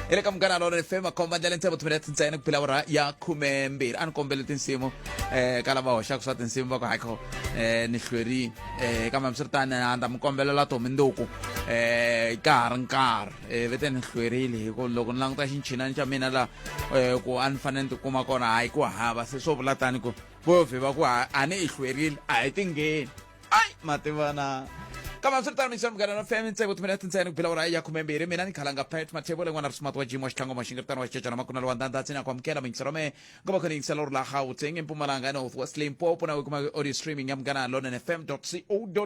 Hi le ka Munghana Lonene FM, makhomba ndlela ntsevu timinete ntsena ku phila awara ya 12. A ni kombele tinsimu ka lava hoxaka swa tinsimu va ku hayi ni hlwerile kambe hambiswiritano a ni ta mi kombelela to minduku ka ha ri nkarhi vete ni hlwerile hi ku loko ni languta xinchinani xa mina la ku a ni fanele ni tikuma kona hayi ku hava se swo vula tani ku vo vhe va ku a ni i hlwerile a hi tingheni ai mativana kambe swi ri tano mixana munghana fm ntsengo timinete ntsena ku bila ura ya 12. Mina ni khalanga Pet Mathebule, n'wana ri smart wa jim wa xitlhango maxingiritano wa xicecana makuna lowa ndandatsi na ku amukela muyingiselo me nga va khona yingisela uri la Gauteng, eMpumalanga, North West, Limpopo na u kuma audio streaming ya Munghana Lonene FM co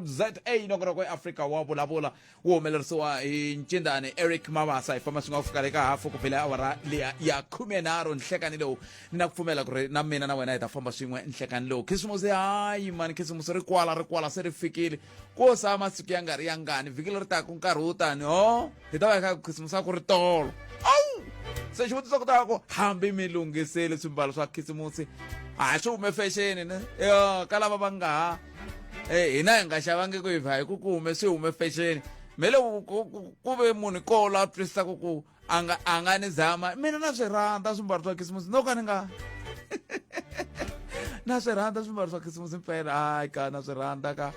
za. Nongonoko ya Afrika wa Vulavula wu humelerisiwa hi ncindani Eric Mabasa. Hi famba swi nga fika le ka hafu ku bile awara liya ya 13 nhlekani lowu. Ni na ku pfumela ku ri na mina na wena hi ta famba swin'we nhlekani lowu. Khisimusi, hayi mani, khisimusi ri kwala, ri kwala, se ri fikile. Ko sa masiku ya nga ri yangani, vhiki leri taka nkarhi wo tani ho hi ta va hi kha khisimusi a ku ri tolo. Awu, se xivutiso ku ta va ku hambi mi lunghisile swimbalo swa khisimusi, a swi hume fexeni ne yo ka lava va nga ha hina hi nga xavangi ku hi vha hi ku ku hume swi hume fexeni me le ku ve munhu kolo a twisisaka ku a nga ni zama. Mina na swi rhandza swimbalo swa khisimusi, no ka ni nga na swi rhandza swimbalo swa khisimusi mpela. Hayi ka na swi rhandza ka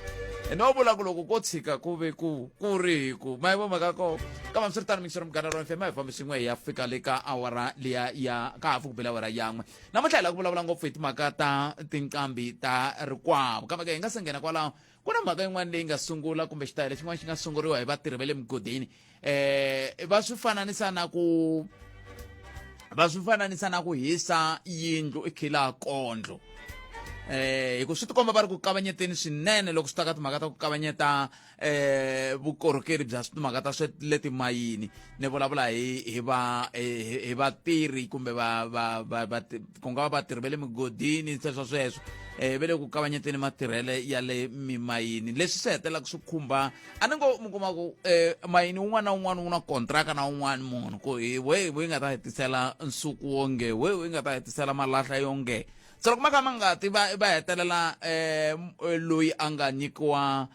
no vula ku loko ko tshika ku ve ku ku ri hi ku ma yi vo mhaka ko. Kambe hambiswiritano, mingisero Munghana Ro FM, a hi fambi swin'we hi ya fika le ka awara liya ya ka hafu ku bela awara yan'we. Namuntlha hi lava ku vulavula ngopfu hi timhaka ta tinqambi ta rikwavo, kambe ke hi nga se nghena kwalaho, ku na mhaka yin'wana leyi nga sungula kumbe xitayele xin'wana xi nga sunguriwa hi vatirhi va le migodini. Va swi fananisa na ku hisa yindlu i khila kondlo, hi ku swi tikomba va ri ku kavanyeteni swinene loko swi ta ka timhaka ta ku kavanyeta vukorhokeri bya timhaka ta swa le timayini. Ni vulavula hi vatirhi kumbe va va va va ku nga va vatirhi va le migodini, sweswo sweswo va le ku kavanyeteni matirhele ya le mimayini, leswi swi hetelelaka swi khumba. A ni ngo mi kuma ku mayini wun'wana na wun'wana wu na kontraka na wun'wana munhu ku hi we we nga ta hetisela nsuku wonge, we we nga ta hetisela malahla yonge. Se loko ma kha ma nga ti va va hetelela loyi a nga nyikiwa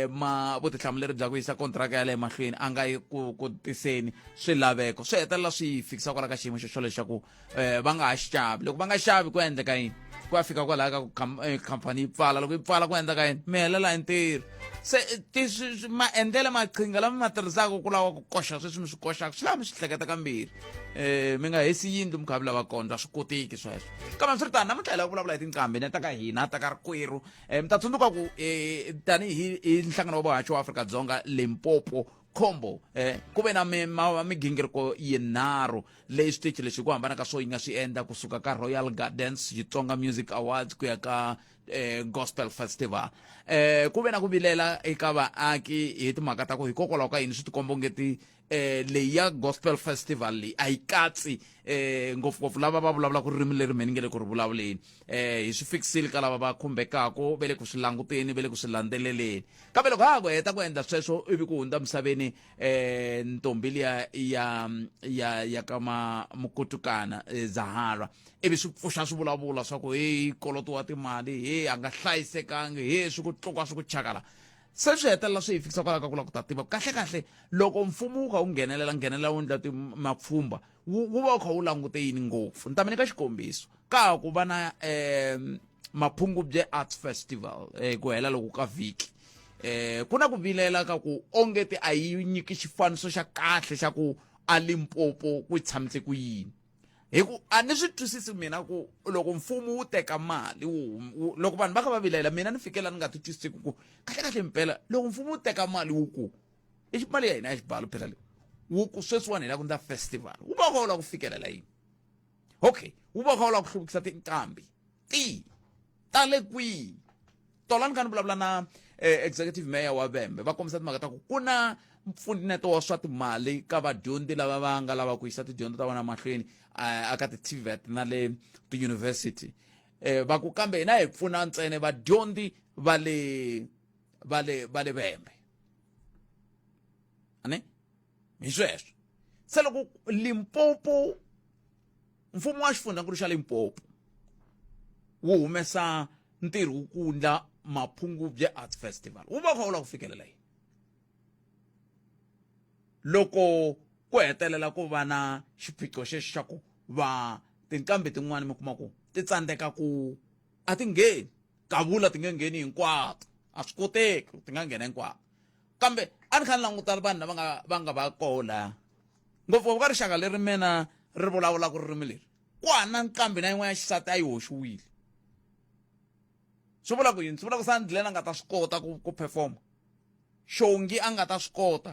ma vutihlamuleri bya ku yisa kontraka ya le mahlweni a nga yi ku tiseni swilaveko, swi hetelela swi yi fikisa kwala ka xiyimo xo xo leswaku va nga ha xavi. Loko va nga xavi, ku endleka yini? Ku ya fika kwalaya ka ku khampani yi pfala. Loko yi pfala, ku endleka yini? Mi helela hi ntirho. Se maendlelo, maqhinga lama ma tirhisaka ku lava ku koxa sweswi mi swi koxaka, swi lava mi swi hleketa kambirhi. Mi nga hisi yindlu mi kha mi lava kondlo, a swi koteki sweswo. Kambe swi ri tano, namuntlha hi lava ku vulavula hi tinqambi ne ta ka hina, ta ka rikwerhu. Mi ta tsundzuka ku tanihi hi nhlangano wa vuhaxi wa Afrika-Dzonga Limpopo Combo, ku ve na migingiriko yinharhu leyi switichi leswi hi ku hambana ka swo yi nga swi endla, kusuka ka Royal Gardens, Xitsonga Music Awards, ku ya ka Gospel Festival. Ku ve na ku vilela eka vaaki hi timhaka ta ku hikokwalaho ka yini swi tikomba ongeti leyi ya Gospel Festival leyi a yi katsi ngopfungopfu lava va vulavulaka ririmi leri mhe ni nge le ku ri vulavuleni. Hi swi fikisile ka lava va khumbekaka, ve le ku swi languteni, ve le ku swi landzeleleni. Kambe loko ha ku heta ku endla sweswo, ivi ku hundza misaveni ntombi liya ya ka Mukutukana, Zahara, ivi swi pfuxa swi vulavula swa ku heyi koloto wa timali, he a nga hlayisekangi, he swi ku tluka swi ku chakala. Se swi hetelela swi hi fikisa kwalaho ka ku lava ku ta tiva kahle kahle loko mfumo wu kha wu nghenelela nghenelela wu endla mapfhumba, wu va wu kha wu langute yini ngopfu. Ni ta mi nyika xikombiso. Ka ha ku va na Maphungubye Arts Festival ku hela loko ka vhiki, ku na ku vilela ka ku ongeti a yi nyiki xifaniso xa kahle xa ku a Limpopo ku tshamise ku yini, hi ku a ni swi twisisi mina ku loko mfumo wu teka mali wu loko vanhu va kha va vilela, mina ni fikela ni nga ti twisisi ku kahle kahle mpela loko mfumo wu teka mali wu ku i mali ya hina ya xibalo phela leyi, wu ku sweswiwani hi lava ku endla festival, wu va wu kha wu lava ku fikelela yini? Okay, wu va wu kha wu lava ku hluvukisa tinqambi ti ta le kwihi? Tola ni kha ni vulavula na executive mayor wa Vhembe, va kombisa timhaka ta ku ku na mpfuneto wa swa timali ka vadyondzi lava va nga lava ku yisa tidyondzo ta vona mahlweni aka ti-TVET na le ti-university. Va ku kambe hina hi pfuna ntsena vadyondzi va le Vhembe ane hi sweswo. Se loko Limpopo, mfumo wa xifundzankulu xa Limpopo wu humesa ntirho wu ku ndla Maphungubye Arts Festival, wu va wu kha wu lava ku fikelela yini? Loko ku Ku hetelela ku va na xiphiqo xexo xa ku va tinqambi tin'wana mi kuma ku ti tsandzeka ku a ti ngheni kavula ti nge ngheni hinkwato a swi koteki ti nga nghena hinkwato kambe a ni kha ni languta vanhu lava nga va nga va koho laya ngopfungopfu ka rixaka leri mina ri vulavulaka ririmi leri ku hana nqambi na yin'wana ya xisati a yi hoxiwile swi vula ku yini swi vula ku Sandlena a nga ta swi kota ku ku performa Xongi a nga ta swi kota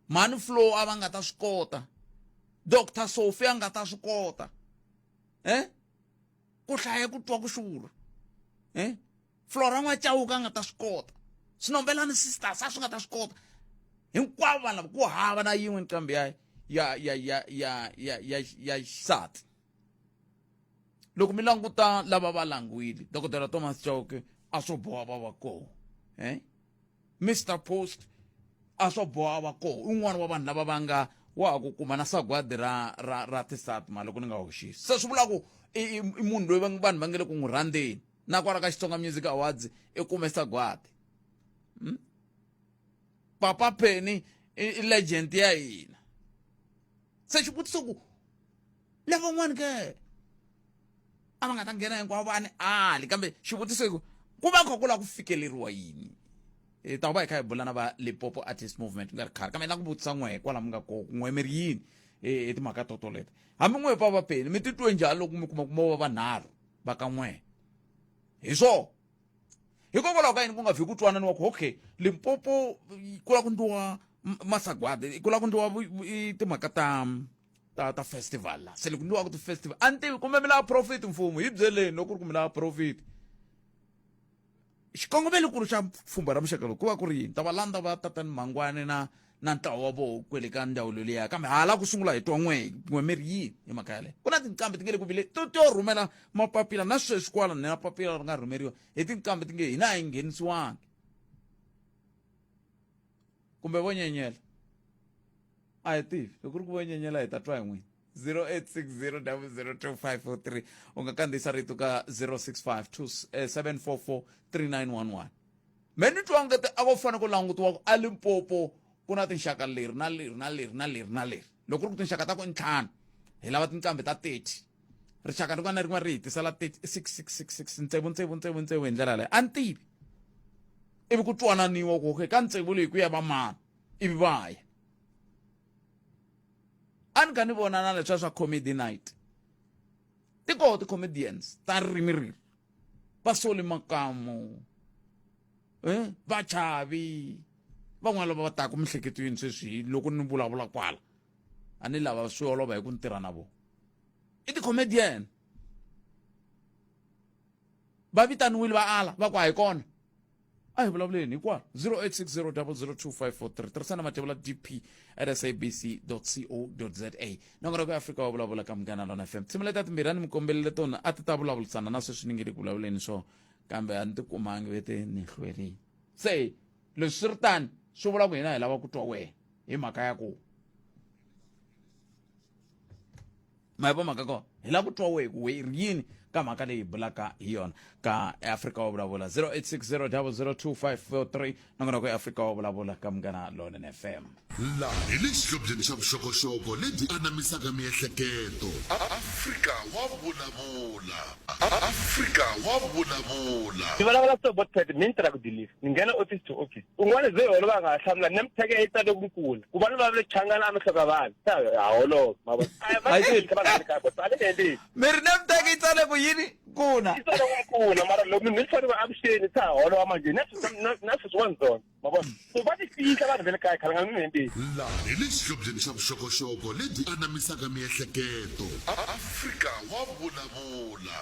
Mhani Flo a va nga ta swi kota Dr Sophie a nga ta swi kota eh ku hlaya ku twa ku xurha eh Flora N'wachauka a nga ta swi kota Swinombelani Sisters a swi nga ta swi kota hinkwavo vanhu lava ku hava na yin'we nqambi ya ya ya ya ya ya ya ya xisati loko mi languta lava va langiwile dokodela Thomas Chauke a swo boha va va koho eh Mr Post a swo boha va koho un'wana wa vanhu lava va nga wa ha ku kuma na sagwadi ra ra ra tisatma loko ni nga hoxisi se swi vula ku i munhu loyi vanhu va nge le ku n'wi rhandzeni na kwala ka Xitsonga Music Awards i kume sagwadi hmm? Papa Penny i legend ya hina se xivutiso ku lavan'wana ke a va nga ta nghena hinkwavo a ni ali kambe xivutiso i ku ku va kha ku lava ku fikeleriwa yini hi ta va hi kha hi bula na va Limpopo Artist Movement ku nga ri khale kambe na ku vutisa n'wehe kwala mi nga kona ku n'we mi ri yini hi timhaka to toleto hambi n'we pa va peni mi titwe njhani loko mi kuma ku mo va vanharhu va ka n'we hi swona hikokwalaho ka yini ku nga vhi ku twananiwa ku okay Limpopo ku lava ku ndliwa masagwadi ku lava ku ndliwa timhaka ta ta ta festival la se loko ndliwaka ti-festival a ni tivi kumbe mi lava profit mfumo hi byeleni loko ku ri ku mi lava profit xikongomelokulu xa pfhumba ra muxaka lowu ku va ku ri yini ta va landza va tatani mhangwani na na ntlawa wa voho kwele ka ndzawulo liya kambe hala ku sungula hi twa n'we n'we mi ri yini hi mhaka yaleyo ku na tinqambi ti nge le ku vile to to rhumela mapapila na sweswi kwala na papila ri nga rhumeriwa hi tinqambi ti nge hina a yi nghenisiwangi kumbe vo nyenyela a hi tivi loko ku ri ku vo nyenyela hi ta twa hi n'wina 0860002543 u nga kandziyisa rito ka 065 744 3911 me ni twa ngete a ko fanele ku langutiwa ku a Limpopo ku na tinxaka leri na leri na leri na leri na leri loko ku ri ku tinxaka ta ku i ntlhanu hi lava tinqambi ta 30 rixaka rin'wana na rin'wana ri hi tisela 6666 ntsevu ntsevu ntsevu ntsevu hi ndlela leyo a ni tivi ivi ku twananiwa ku okay ka ntsevu leyi ku ya va mani ivi va ya a ni kha ni vona na leswiya swa comedy night ti koho ti-comedians ta ririmi riri va soli makamu eh vachavi van'wana lava va taka miehleketweni sweswi loko ni vulavula kwala a ni lava swi olova hi ku ni tirha na vona i ti-comedian va vitaniwile va ala va ku a hi kona a hi vulavuleni hikwalo 0860002543 tirhisana matevula dp at sabc co za nongonoko ya afrika wa vulavula ka munghana lona fm tinsimu leta timbirhi a ni mi kombelele tona a ti ta vulavurisana na sweswi ni nge le ku vulavuleni swona kambe a ni ti kumangi vete ni hlwerile se leswi swi ri tani swi vula ku hina hi lava ku twa wehe hi mhaka ya ku ma yi vo mhaka kona hi lava ku twa wehe ku we ri yini ka mhaka leyi bulaka hi yona ka afrika wa vulavula 0860002543 nongonoko ya afrika wa vulavula ka munghana lonene fm Laha hi le xihlobyeni xa vuxokoxoko lebyi anamisaka miehleketo. Afrika wa vulavula. Afrika wa vulavula. Ni vulavula so bot pet mi ni tirha ku deliver ni nghena office to office un'wana ze holova a nga ha hlamula name tag yi tsale ku nkula ku va ni vulavule changana a mi hloka vanhu se ha holova ma vona a va Ayiseni. va nga ri kaya bot a ni endli mi ri name tag yi tsale ku yini kuna yi tsale ku nkula mara loko munhu ni fanele avuxeni se ha holova manje na sweswi na sweswi wa ndzona ma vona so va ti fihla vanhu va le kaya khale nga mi endli Laha hi le xihlobyeni xa vuxokoxoko lebyi anamisaka miehleketo. Afrika wa vulavula.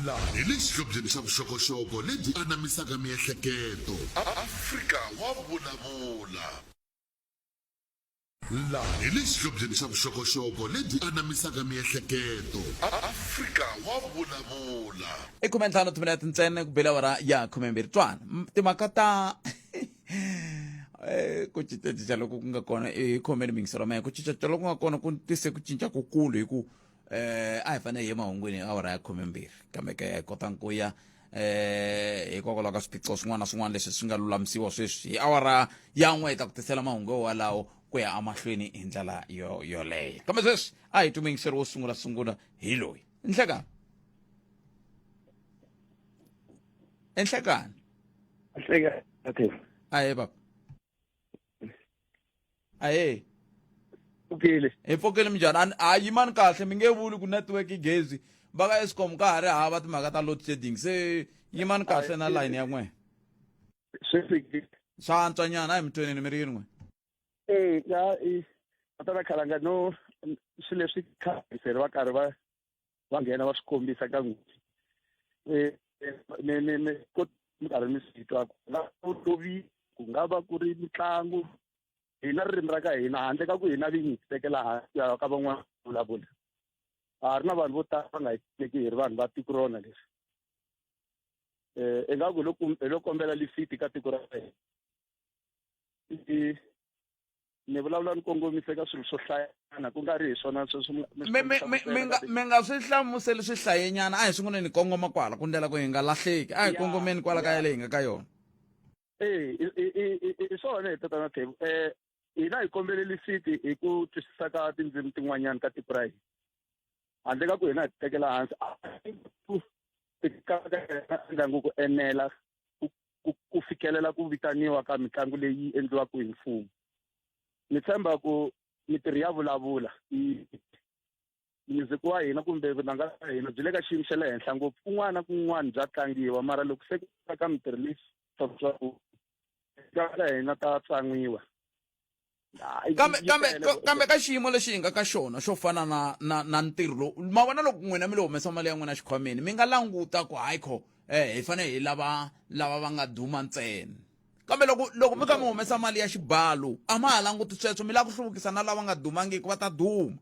Laha hi le xihlobyeni xa vuxokoxoko lebyi anamisaka miehleketo. Afrika wa vulavula. Laha hi le xihlobyeni xa vuxokoxoko lebyi anamisaka miehleketo. Afrika wa vulavula. I khumentlhanu timinete ntsena ku bile awara ya khumembirhi twana timhaka ta eh, ku cincacinca loku ku nga kona i khomeni mingiselo mehe ku cincacinca loku nga kona ku tise ku cinca kukulu hi ku eh a hi fanele hi ye mahungwini hi awara ya khumembirhi kambe ke hi kotanga ku ya eh hikokwalaho ka swiphiqo swin'wana na swin'wana leswi swi nga lulamisiwa sweswi hi awara ya n'we hi ta ku tisela mahungu walawo ku ya emahlweni hi ndlela yo yoleyo kambe sweswi a hi tumuyingiseri wo sungula sungula hi loyi nhlekani enhlekani Nhlekani. Ahe baba ahe Pfukile. Hi pfukile minjhani a yimani kahle mi nge vuli ku network yi gezi va ka Eskom ka ha ri hava timhaka ta load shedding se yimani kahle na line ya n'we Swi fikile. Swa antswa nyana a hi mi tweneni mi ri yini n'we Eh ya i tatana Khalanga no swilo leswi khale va karhi va va nghena va swi kombisa ka n'hweti eh, ni ni ni ko mi karhi mi swi twa ku nga vulovi ku nga va ku ri mitlangu hina ririmi ra ka hina handle ka ku hina vinyi hi tekela hansi ya ka van'wana vulavula a ri na vanhu vo tala va nga hi teki hi ri vanhu va tiko rona leri um ingaku hi lo hi lo kombela lifiti ka tiko ra hina ni vulavula ni kongomise ka swilo swo hlayana ku nga ri hi swona sweswo mi mi mi mi nga mi nga swi hlamuseli swi hlayenyana a hi sunguleni kongoma kwala ku ndlela ku hi nga lahleki a hi kongomeni kwala ka yale hi nga ka yona e i swona hi tatana Thembu um hina hi kombele lisiti hi ku twisisa ka tindzimi tin'wanyana ka tiko ra hina handle ka ku hina hi tekela hansi ka ndyangu ku enela ku, ku fikelela ku vitaniwa ka mitlangu leyi endliwaka hi mfumo ni tshemba ku mitirho ya vulavula music wa hina kumbe vunanga bya hina byi le ka xiyimo xa le henhla ngopfu kun'wana na kun'wana bya tlangiwa mara loko se ku ka mitirho leyi swa ka hina ta tsan'wiwa kambe kambe kambe ka xiyimo lexi hi nga ka xona xo fana na na na ntirho lowu ma vona loko n'wina mi lo humesa mali ya n'wina xikhwameni mi nga languta ku hayi kho eh hi fanele hi lava lava va nga duma ntsena kambe loko loko mi kha mi humesa mali ya xibalo a ma ha languti sweswo mi lava ku hluvukisa na lava nga dumangiki va ta duma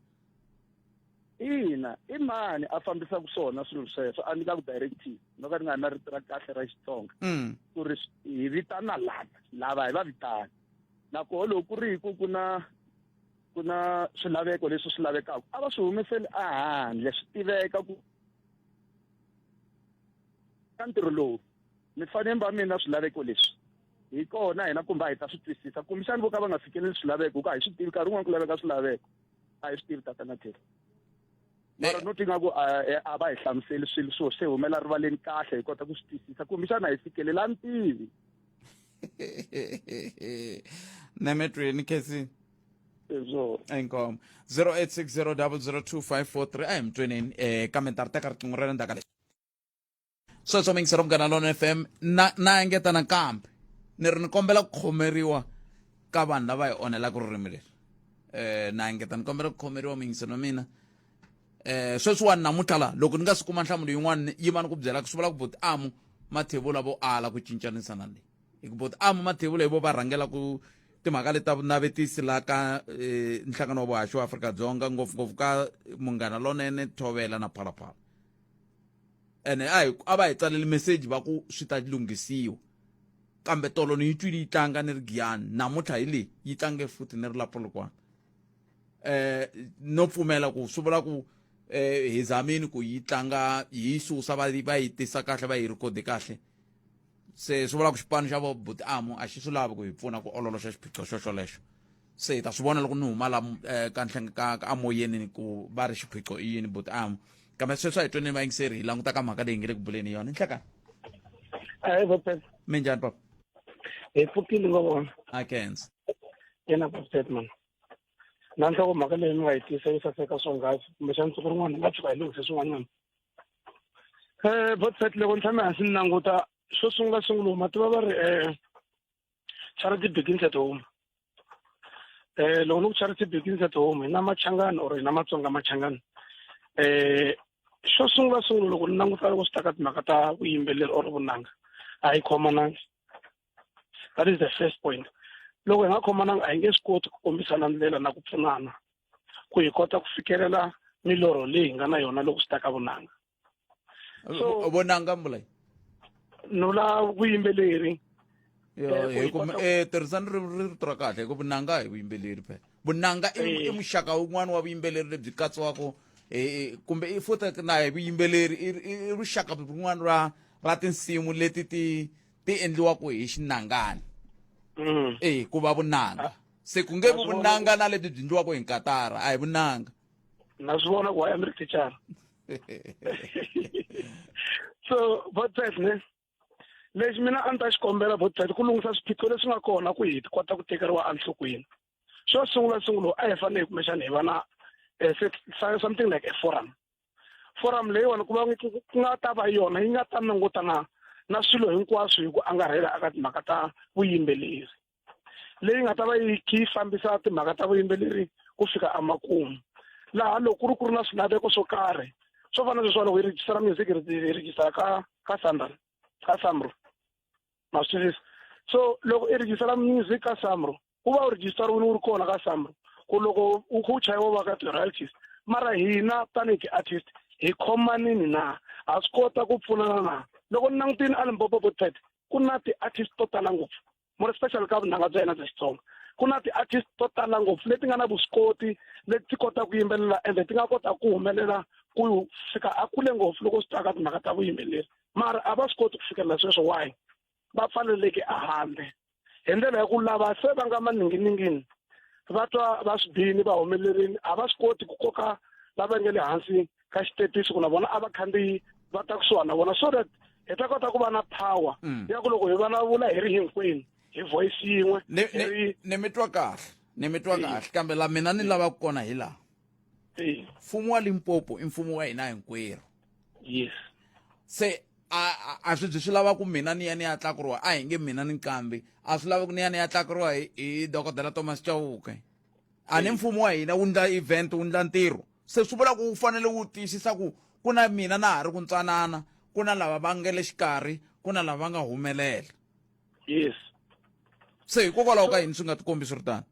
Ina, i mani a fambisaka swona swilo sweswo a nyikaka directive no ka ni nga na rito ra kahle ra Xitsonga mm. ku ri hi vitana lava lava hi va vitana nakoho loko ku ri hi ku ku na ku na swilaveko leswi swi lavekaka a va swi humeseli ehandle swi tiveka ku ka ntirho lowu mi fanele mi va mi na swilaveko leswi hi kona hina kumbe a hi ta swi twisisa kumbexani vo ka va nga fikeleli swilaveko ku a hi swi tivi nkarhi wun'wana ku laveka swilaveko a hi swi tivi tatana Terry mara no tinga ku a va hi hlamuseli swilo swo se humela rivaleni kahle hi kota ku swi twisisa kumbexana hi fikelela ntivi nemetweni khesi inkomo 0860002543 a hi mutweneni um kambe ni ta ri teka riqingho ra le ndzhaku ka lexi Sweswo miyingiseri Munghana Lonene FM na na engeta nakambe ni ri ni kombela ku khomeriwa ka vanhu lava hi onhelaka ririmi leri eh na engeta ni kombela ku khomeriwa miyingiseri wa mina eh sweswiwani namuntlha la loko ni nga si kuma nhlamulo yin'wana yi va ni ku byela swi vula ku buti amu mathevula vo ala ku cincanisa na leyi hi ku buti amu mathevula hi vo va rhangela ku timhaka leti ta vunavetisi la ka eh, nhlangano wa vuhaxi wa Afrika-Dzonga ngopfungopfu ka Munghana Lonene Thovela na Phalaphala ene a hi a va hi tsaleli meseji va ku swi ta lunghisiwa kambe tolo ni yi twile yi tlanga ni ri giyani namuntlha hi leyi yi tlange futhi ni ri la polokwane eh no pfumela ku swi vula ku eh hi zamini ku yi tlanga hi yi susa va va yi tisa kahle va yi rhikhodi kahle se swi vula ku xipano xa vo buti amu a xi swi lavi ku hi pfuna ku ololoxa xiphiqo xo xolexo se hi ta swi vona loko ni huma la eh, ka nhlenge ka ka amoyeni ku va ri xiphiqo i yini buti amu kambe sweswi a hi tweneni vayingiseri hi languta ka mhaka leyi nge le ku buleni hi yona nhlekani Ahee Vopet. Minjhani papa? Hi pfukile ngo vona. A kensa. Yena Vopet man. Na nhloko mhaka leyi mi nga yi tisa yi saseka swonghasi kumbexana siku rin'wana hi nga tshuka hi lunghise swin'wanyana. Eh Vopet loko ni tshame hansi ni languta xo sungula sungula ma tiva va ri eh charity begins at home. Eh loko ni ku charity begins at home hi na Machangani or hi na Matsonga Machangani. Eh xo sungula sungula loko ni languta loko swi ta ka timhaka ta vuyimbeleri or vunanga a hi khomananga that is the first point loko hi nga khomananga a hi nge swi koti ku kombisana ndlela na ku pfunana ku hi kota ku fikelela milorho leyi hi nga na yona loko swi ta ka vunanga so vonanga mbula ni vula vuyimbeleri yo eh, hi ku eh tirhisani rito ra kahle hi ku vunanga hi vuyimbeleri phela vunanga i eh. muxaka wun'wana wa vuyimbeleri lebyi katsiwaka eh, kumbe i futhi na hi vuyimbeleri i luxaka rin'wana ra ra tinsimu leti ti ti endliwaka hi xinangani e ku va vunanga se ku nge vi vunanga na lebyi byi endliwaka hi nkatara a hi vunanga. Na swi vona ku a mi ri thicara. So botset ne lexi mina a ni ta xi kombela botset ku lunghisa swiphiqo leswi nga kona ku hi kota ku tekeriwa enhlokweni. Xo sungula sungula a hi fanele kumbexana hi va na something like a forum. Forum leyiwani ku va ku nga ta va yona yi nga ta langutana na swilo hinkwaswo hi ku angarhela eka timhaka ta vuyimbeleri, leyi nga ta va yi yi fambisa timhaka ta vuyimbeleri ku fika emakumu, laha loko ku ri na swilaveko swo karhi swo fana na sweswiwa loko hi rejistara music, hi rejistara ka SAMRO, ka SAMRO, ma swi twisisa? So loko i rejistara music ka SAMRO, u va u rejistariwile, wu ri kona ka SAMRO, ku loko u kha u chayiwa va ka ti-royalties. Mara hina tanihi ti-artist hi khomanini na ha swi kota ku pfunana na? Loko ni langutini a Limpopo, Botpet, ku na ti-artist to tala ngopfu, more especially ka vunanga bya hina bya Xitsonga. Ku na ti-artist to tala ngopfu leti nga na vuswikoti, leti ti kotaka ku yimbelela ende ti nga kota ku humelela ku fika a kule ngopfu loko swi ta ka timhaka ta vuyimbeleri, mara a va swi koti ku fikelela sweswo. Why va pfaleleke ehandle? Hi ndlela ya ku lava se va nga maninginingini va twa va swi bini va humelerini, a va swi koti ku koka lava nga le hansi ka xitepisi ku na vona a va khandziyi va ta kusuhana na vona, so that hi ta kota ku va na power ya ku loko hi vulavula hi ri hinkwenu hi voice yin'we. Ni mi twa kahle, ni mi twa kahle, kambe la mina ni lavaka kona hi laha: mfumo wa Limpopo i mfumo wa hina hinkwerhu. Se a swi byi swi lava ku mina ni ya ni ya tlakuriwa, a hi nge mina ni nqambi, a swi lava ku ni ya ni ya tlakuriwa hi dokodela Thomas Chauke. A ni mfumo wa hina wu ndla event, wu ndla ntirho, se swi vula ku wu fanele wu tiyisisa ku ku na mina na ha ri ku ntsanana, ku na lava va nga le xikarhi, ku na lava va nga humelela. Se hikokwalaho ka yini swi nga tikombi swi ri tano?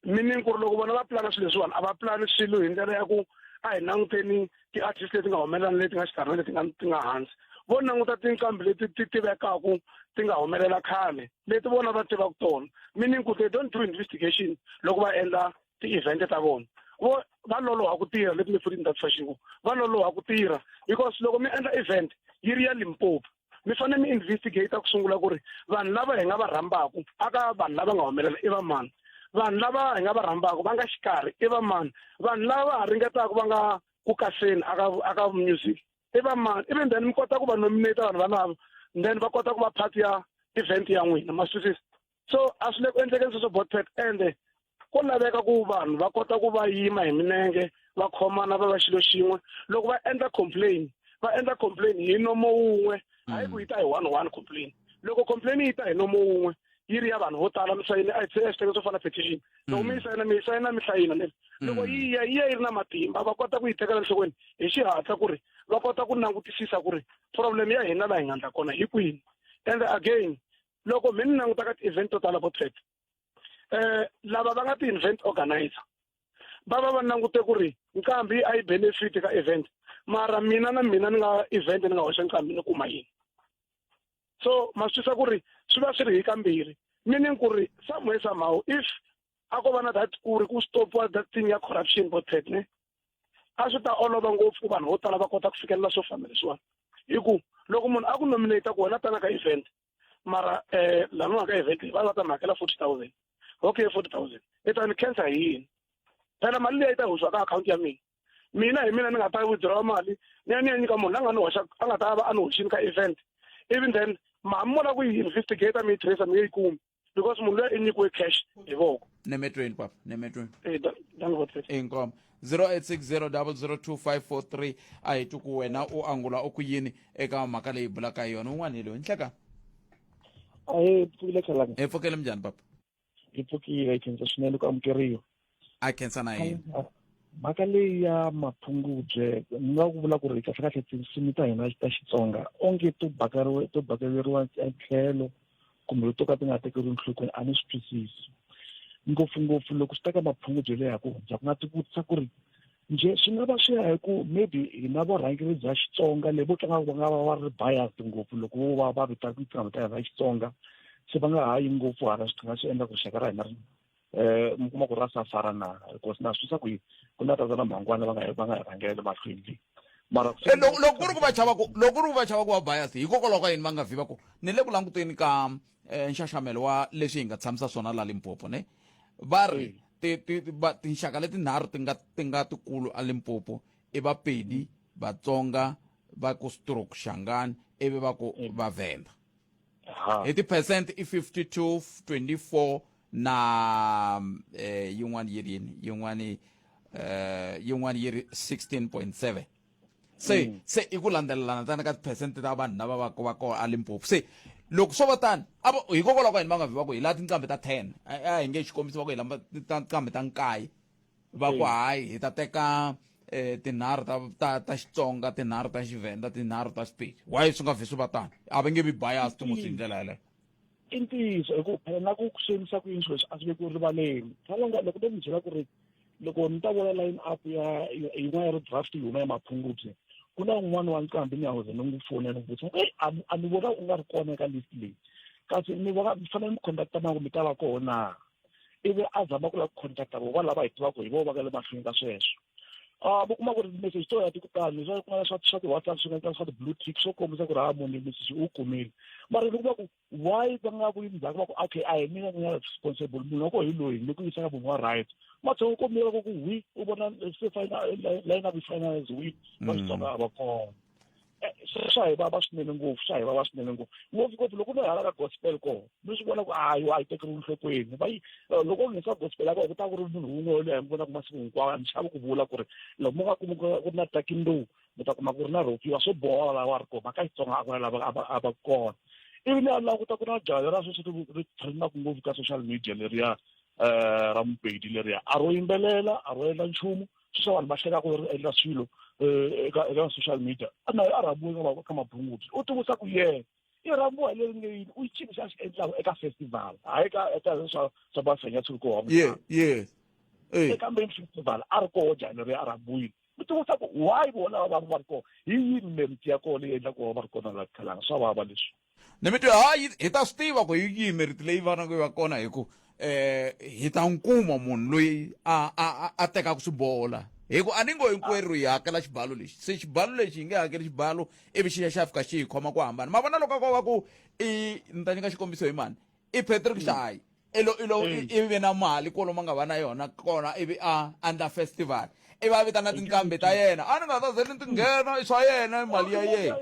Meaning ku ri loko vona va pulana swilo leswiwani, a va pulani swilo hi ndlela ya ku a hi languteni ti-artist leti nga humelela na leti nga xikarhi na leti nga ti nga hansi. Vo languta tinqambi leti ti tivekaku, ti nga humelela khale, leti vona va tivaka tona, meaning ku they don't do investigation loko va endla ti-event ta vona. Vo va loloha ku tirha. Let me put it in that fashion, ku va loloha ku tirha, because loko mi endla event yi ri ya Limpopo, mi fanele mi investigate ku sungula ku ri vanhu lava hi nga va rhambaku aka vanhu lava nga humelela i va mani, vanhu lava hi nga va rhambaku va nga xikarhi i va mani, vanhu lava va ha ringetaka va nga ku kaseni aka music i va mani, even then mi kota ku va nominate vanhu valavo, then va kota ku va part ya event ya n'wina, ma swi twisisa? So a swi le ku endlekeni sweswo, Botpet, ende ko laveka ku vanhu va kota ku va yima hi minenge, va khomana, va va xilo xin'we. Loko va endla complain, va endla complain hi nomo wun'we, hayi ku yi ta hi one one complain. Loko complain yi ta hi nomo wun'we, yi ri ya vanhu vo tala, mi sayini a hi xiteke swo fana petition, loko mi yi sayina, mi yi sayina mi hlayina leri, loko yi ya yi ya yi ri na matimba, va kota ku yi tekela enhlokweni hi xihatla ku ri va kota ku langutisisa ku ri problem ya hina laha hi nga ndla kona hi kwini. And again, loko mi ni languta ka ti-event to tala, Botfet, lava va nga ti-event organizer va va va langute ku ri nqambi a yi benefit ka event, mara mina na mina ni nga event ni nga hoxa nqambi ni kuma yini? So ma swi twisa ku ri swi va swi ri hi kambirhi, meaning ku ri somewhere somehow if a ko va na that ku ri ku stopiwa that thing ya corruption, Botfet, ne a swi ta olova ngopfu ku vanhu vo tala va kota ku fikelela swo famba leswiwani, hi ku loko munhu a ku nominate ku wena tana ka event, mara laniwa ka event va va ta mi hakela 40 000, okay, 40 000 i ta ni khensa hi yini? Phela mali leyi yi ta hoxiwa ka akhawunti ya mina, mina hi mina ni nga ta withdraw mali ni ya ni ya nyika munhu la nga ni hoxa, a nga ta va a ni hoxini ka event. Even then ma mi vona ku yi investigate, mi yi tracer, mi nge yi kumi, because munhu luya i nyikiwe cash hi voko. Nemetweni papa, nemetweni. Eh, dangote. Inkomo 0860002543. A hi twi ku wena u angula u ku yini eka mhaka leyi bulaka hi yona. Un'wana hi loyi nhleka. Ahe, pfukile khalanga. Hi pfukele, minjhani papa? Hi pfukile, hi khensa swinene ku amukeriwa. A khensa na yini. Mhaka leyi ya Maphungubye, ni nga ku vula ku ri kahle kahle tinsimu ta hina ta Xitsonga onge to bakeriwa, to bakeleriwa etlhelo kumbe to ka ti nga tekeriwi enhlokweni, a ni swi twisisi. Ngopfungopfu loko swi ta ka Maphungubye leyi ya ku hundza, ku nga tivutisa ku ri njhe swi nga va swi ya hi ku maybe hina vurhangeri bya Xitsonga leyi vo tlanga va nga va va ri biased ngopfu loko vo va va vita tinqambi ta hina ta Xitsonga, se va nga ha yi ngopfu hala, swi nga swi endla ku rixaka ra hina ri mi kuma ku ra safara na, because na swi twisisa ku ku na tatana Mhangwana va nga hi rhangela mahlweni leyi. Mara Eh, loko loko ku ri ku va chava ku loko ku ri ku va chava ku va bias hikokwalaho ka yini va nga vi va ku ni le ku languteni ka eh, nxaxamelo wa leswi hi nga tshamisa swona la Limpopo ne va ri ti ti ti- va- tinxaka letinharhu ti nga ti nga tikulu a Limpopo i Vapedi Vatsonga va ku stroke Shangani ivi va ku Vavhenda ha hi ti-percent i 52 24 na eh, yin'wana yi ri yini yin'wana eh, yin'wana yi ri 16.7 se mm. se i ku landzelelana ntsena ka tiphesente ta vanhu lava va va kona a Limpopo se loko swo va tani a va hikokwalaho ka yini va nga vi va ku hi lava tinqambi ta 10 a hi nge xikombiso va ku hi lava tinqambi ta nkaye va ku hayi hi ta teka eh, tinharhu ta ta ta Xitsonga tinharhu ta Xivhenda tinharhu ta Xipedi why swi nga vhi swi va tani a va nge vi biased musi hi ndlela yeleyo I ntiyiso hi ku phela na ku xavisa ku yini swilo leswi a swi vekiwi rivaleni khalanga loko no mi byela ku ri loko ni ta vona line up ya yin'wana ya ri draft yi huma ya Maphungubye ku na un'wana wa nqambi ni ya ze ni n'wi fonela ni vutisa ku a a ni vona u nga ri kona eka list leyi kasi ni vona mi fanele mi conducta na ku mi ta va kona na ivi a zama ku lava ku contacta vo va lava hi tivaka hi vo va nga le mahlweni ka sweswo a vo kuma ku ri message to ya ti ku tani swa kuma swa swa ti-WhatsApp swi nga swa ti-blue tick swo kombisa ku ri ha munhu message u kumile mara loko va ku why va nga vuyi ndzhaku va ku okay a hi mina ni nga responsible munhu wa ko hi loyi ni ku yisa ka munhu wa right matshan'we ko mira ku wi u vona se final line up yi finalize wi va Xitsonga a va kona swa hi vava swinene ngopfu swa hi vava swinene ngopfu ngopfungopfu loko no hala ka gospel koho mi swi vona ku hayi a yi tekeriwi enhlokweni va yi loko u nghenisa gospel ya kona ku ta ku ri munhu wun'we yoloye mi vonaka masiku hinkwawo a ni chavi ku vula ku ri loko mo nga kumi ku ri na takindowu mi ta kuma ku ri na rhokiwa swo boha lava ri kona mhaka Xitsonga a ku na lava a va a va kona ivi ni ya languta ku na jaha ra sweswi ri trendaka ngopfu ka social media leriya um ra Mopedi leriya a ro yimbelela a ro endla nchumu sweswi vanhu va hlekaka ri endla swilo eka eka social media a na a rhambiwe ka ka Mabungubye u tivutisa ku yena i rhambiwa hi leri nge yini u cini xa xi endlaka eka festival hayi ka eka swa swa Mafenya Tshuku wa yeah yeah eka main festival a ri koho njhani leri a rhambiwile u tivutisa ku why vona va va ri kona hi yini merit ya kona leyi endlaka ku va va ri kona la khalanga swa vava leswi ni mi twa hayi hi ta swi tiva ku hi yihi merit leyi faneleke yi va kona hi ku eh hi ta n'wi kuma munhu loyi a a a tekaka swiboho la hi ku a ni ngo hinkwerhu hi hakela xibalo lexi se xibalo lexi hi nge hakeli xibalo ivi xi ya xa fika xi hi khoma ku hambana ma vona loko ko va ku i ni ta nyika xikombiso hi mani i Patrick Shayi ilo ilo i ve na mali kwalomu a nga va na yona kona ivi a andla festival ivi a vitana tinqambi ta yena a ni nga ta ze ni ti nghena i swa yena i mali ya yena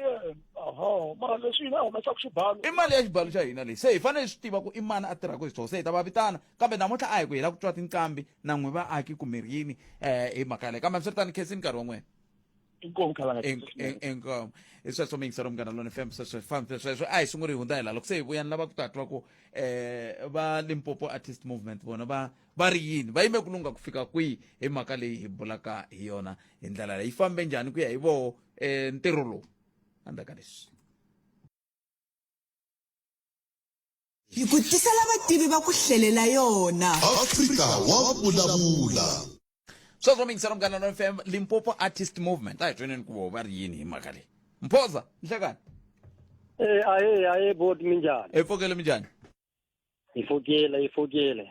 oho mara leswi hina humesaka xibalo i mali ya xibalo xa hina leyi se hi fanele hi swi tiva ku i mani a tirhaka hi swona se hi ta va vitana kambe namuntlha a hi ku hi lava ku twa tinqambi na n'wi vaaki kumbe ri yini um hi mhaka yaleyo kambe hambiswiritano khensini nkarhi wa n'wena Inkomu khalanga. Inkomu. Hi sweswo mi yingisela Munghana Lone FM sweswo fambe sweswo a hi sunguli hi hundza hi laha loko se hi vuya ni lava ku ta twa ku eh va Limpopo Artist Movement vona va va ri yini va yime ku lungha ku fika kwihi hi mhaka leyi hi bulaka hi yona hi ndlela leyi yi fambe njhani ku ya hi voho eh ntirho lowu endzhaku ka leswi Hi ku tisela vativi va ku hlelela yona. Afrika wa vulavula. Sweswo mi yingisela Munghana Lone FM Limpopo Artist Movement a hi tweneni ku voho va ri yini hi mhaka leyi Mphoza nhlekani Eh aye aye bot minjhani? Hi pfukile minjhani? Hi pfukile hi pfukile.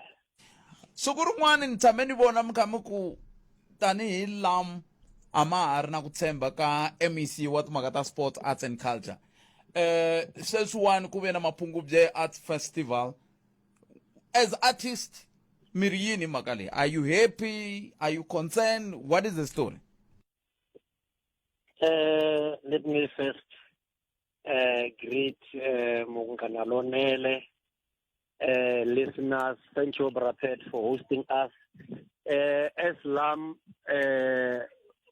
Siku rin'wana ni tshame ni vona mi kha mi ku tanihi lam a ma ha ri na ku tshemba ka MEC wa timhaka ta sports arts and culture eh sweswiwani ku ve na Mapungubye Arts Festival as artist mi ri yini hi mhaka leyi are you happy are you concerned what is the story Let me first greet Munghana Lonene listeners. Thank you, Brapet, for hosting us. As LAM,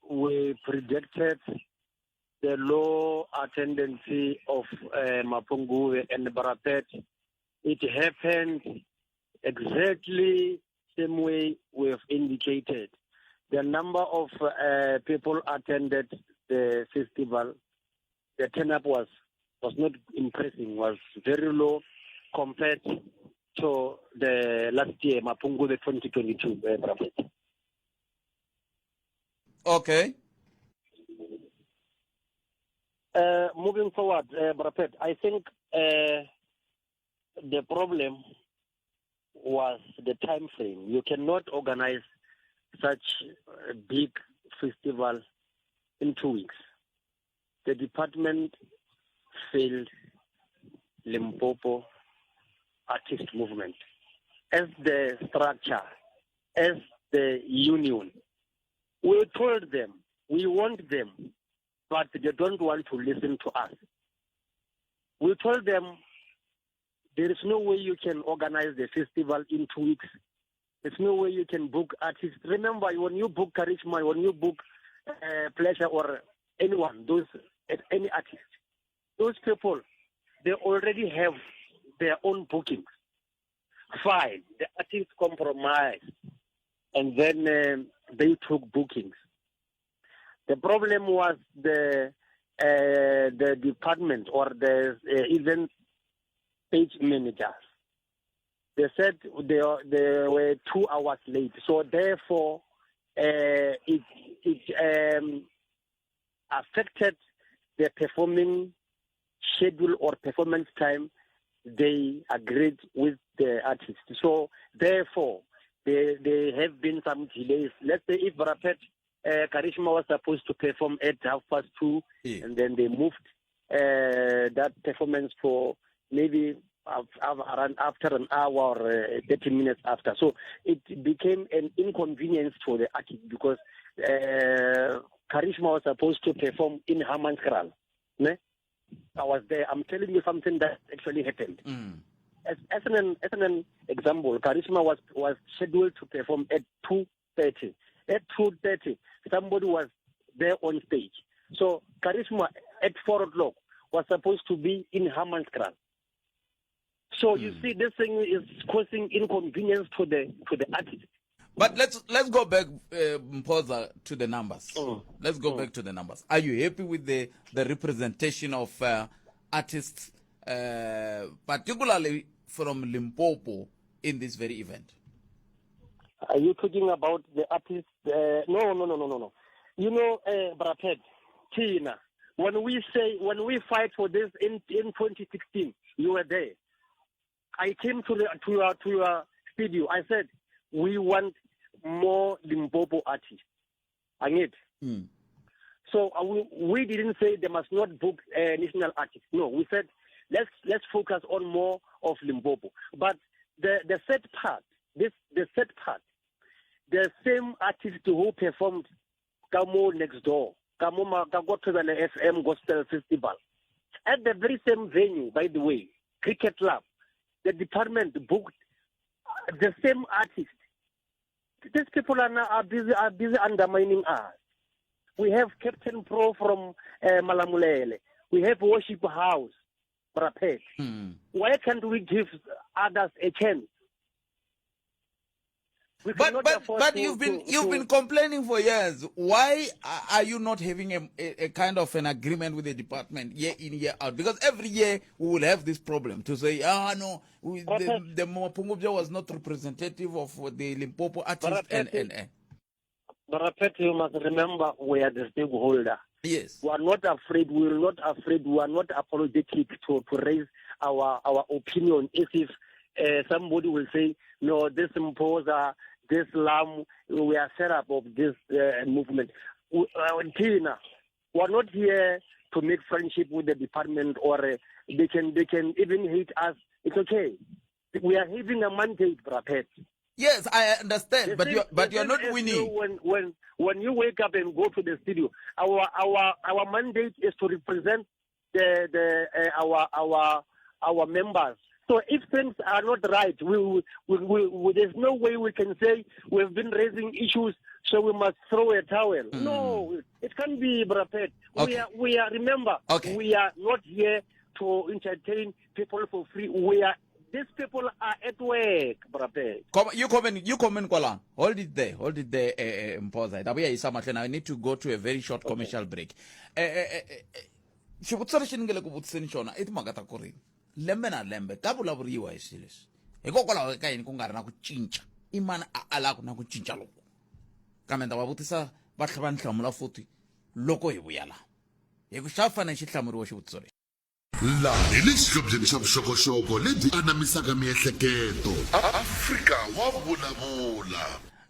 we predicted the low attendance of Mapungubwe and Brapet. It happened exactly same way we have indicated. The number of people attended the festival, the turn-up was not impressing, was very low compared to the last year, Mapungubwe 2022, Brapet. Okay. Moving forward, Brapet, I think the problem was the time frame. You cannot organize such a big festival in 2 weeks. The department failed Limpopo artist movement. As the structure, as the union, we told them we want them, but they don't want to listen to us. We told them there is no way you can organize the festival in two weeks. There's no way you can book artists. Remember, when you book Charisma, when you book Pleasure or anyone, those any artist, those people, they already have their own bookings. Fine, the artists compromised, and then they took bookings. The problem was the the department or the event stage managers. They said they they were two hours late, so therefore it it affected the performing schedule or performance time they agreed with the artist. So therefore, there, there have been some delays. Let's say if Rapet Karishma was supposed to perform at half past two, yeah. and then they moved uh, that performance for maybe around after an hour or uh, 30 minutes after. So it became an inconvenience for the artist because uh, Karishma was supposed to perform in Hammanskraal. Ne? I was there. I'm telling you something that actually happened. Mm. As, as, an, as an example, Karishma was, was scheduled to perform at 2.30. At 2.30, somebody was there on stage. So Karishma at 4 o'clock was supposed to be in Hammanskraal. So mm. you see, this thing is causing inconvenience to the to the artist. But let's let's go back, uh, to the numbers. Mm. Let's go mm. back to the numbers. Are you happy with the the representation of uh, artists, uh, particularly from Limpopo, in this very event? Are you talking about the artists? Uh, no, no, no, no, no, no. You know, uh, Brapet, Tina, when we say, when we fight for this in, in 2016, you were there. I came to, the, to, your, to your studio. I said, we want more Limpopo artists. I need. Mm. So uh, we, we didn't say they must not book uh, national artists. No, we said let's let's focus on more of Limpopo. But the the third part, this the third part, the same artist who performed Kamo next door, Kamo Thobela FM Gospel Festival, at the very same venue, by the way, Cricket Club, the department booked the same artist. These people are now are busy are busy undermining us. We have Captain Pro from uh, Malamulele. We have Worship House, Brapet. Mm. Why can't we give others a chance? But but but to, you've been to, you've to, been complaining for years. Why are you not having a, a, a, kind of an agreement with the department year in year out? Because every year we will have this problem to say, ah no, we, the the Mapungubwe was not representative of the Limpopo artists and and and. But you must remember we are the stakeholder. Yes. We are not afraid. We are not afraid. We are not apologetic to, to raise our, our opinion as if uh, somebody will say, no, this imposer, this lamb, we are set up of this uh, movement. We, uh, Tina, we are not here to make friendship with the department or uh, they can they can even hate us. It's okay. We are having a mandate, Brapet. Yes, I understand, but you but you're not winning. You when when when you wake up and go to the studio, our our our mandate is to represent the the uh, our our our members. So if things are not right, we, we, we, we, there's no way we can say we've been raising issues, so we must throw a towel. Mm. No, it can't be, Brapet. Okay. We are, we are remember, okay. we are not here to entertain people for free. We are these people are at work, Brapet. Come, you come in, you come in, Kwala. Hold it there, hold it there, eh, eh, Mpoza. Ta vuya yisa mahlweni. I need to go to a very short commercial break. Eh, eh, eh, eh, xivutiso lexi ni nge le ku vutiseni xona i timhaka ta ku ri lembe na lembe ka vulavuriwa hi swilo leswi hikokwalaho ka yini ku nga ri na ku cinca i mani a alaka na ku cinca loku kambe ni ta va vutisa va tlhela va ni hlamula futhi loko hi vuya laha hi ku xa fanele xi hlamuriwa xivutiso lexi Laha hi le xihlobyeni xa vuxokoxoko lebyi anamisaka miehleketo. Afrika wa vulavula.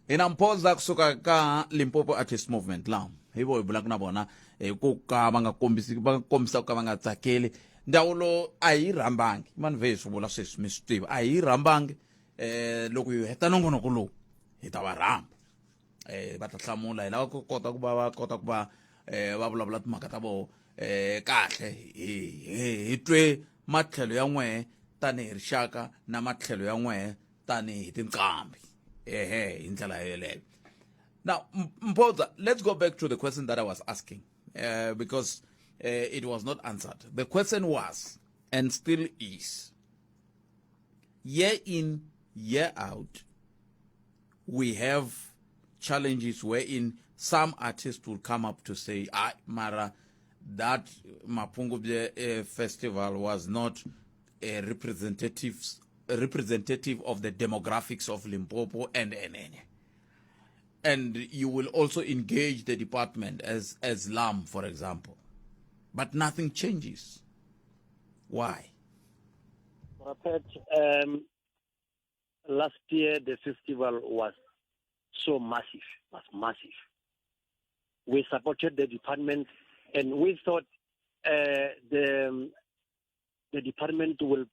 Hi na Mphoza kusuka ka Limpopo Artist Movement la. Hi vo hi bulaka na vona hi ku ka va nga kombisi va kombisa ku ka va nga tsakeli ndzawulo a yi rhambangi mani vhe hi swi vula sweswi mi swi tiva a yi rhambangi eh loko hi heta nongonoko lowu hi ta va rhamba eh va ta hlamula hi lava ku kota ku va va kota ku va eh va vulavula timhaka ta voho eh kahle hi hi twe matlhelo ya n'wehe tanihi rixaka na matlhelo ya n'wehe tanihi tinqambi ehe hi ndlela yeleyo. Now, Mphoza, let's go back to the question that I was asking because it was not answered. The question was, and still is, year in, year out, we have challenges wherein some artists will come up to say, ah, Mara, that Mapungubwe festival was not a representative of the demographics of Limpopo and NN. And you will also engage the department as LAM, for example. But nothing changes. Why? Rapet, last year the festival was so massive, was massive. We supported the department and we thought the department will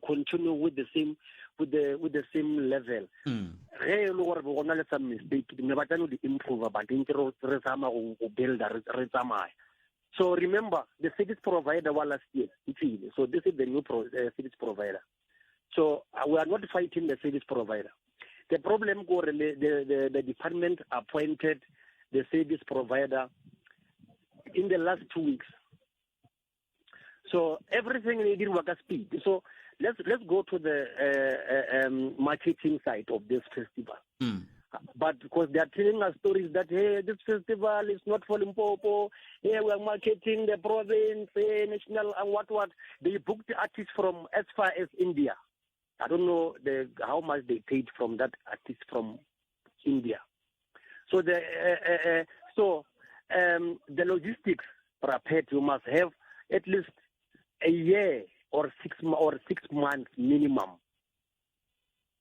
continue with the same with the with the same level. Ge e le gore go na le some mistake, ne ba tla no di improve, but ntse re zama go builda, re tsamaya. So remember, the service provider wa last year e tswile, so this is the new service provider. So we are not fighting the service provider. The problem gore the department appointed the service provider in the last 2 weeks. So everything they did work at speed. So let's go to the marketing side of this festival. But because they are telling us stories that, hey, this festival is not for Limpopo, hey, we are marketing the province, hey, national and what, what. They booked artists from as far as India. I don't know how much they paid from that artist from India. So the logistics, Rapet, you must have at least a year or 6 months minimum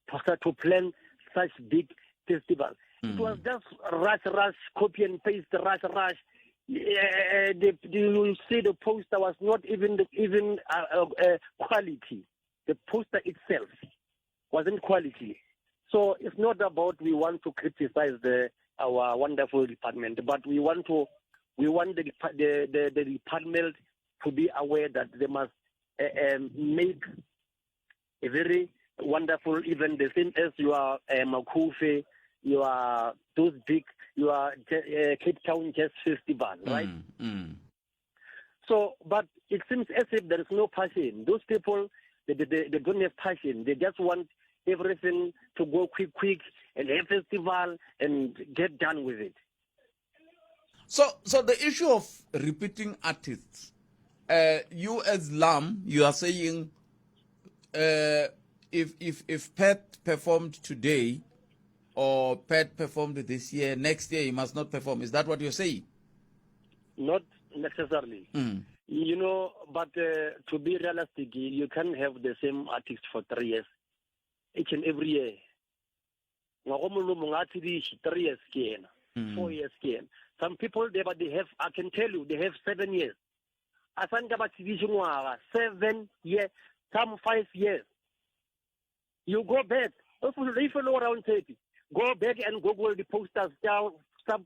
to start to plan such big festival. It was just rush, rush, copy and paste, rush, rush. You see the poster was not even quality. The poster itself wasn't quality. So it's not about we want to criticize our wonderful department, but we want the department to be aware that they must make a very wonderful event, the same as you are Makufe, you are those big, you are Cape Town Jazz Festival, right? So, but it seems as if there is no passion. Those people, they don't have passion. They just want everything to go quick, and have festival and get done with it. So the issue of repeating artists, you as LAM, you are saying, if Pat performed today, or Pat performed this year, next year he must not perform. Is that what you're saying? Not necessarily. You know, but to be realistic, you can't have the same artist for 3 years, each and every year. 3 years, 4 years. Some people, they have, I can tell you, they have 7 years. 7 years, some 5 years. You go back, if you know around 30, go back and Google the posters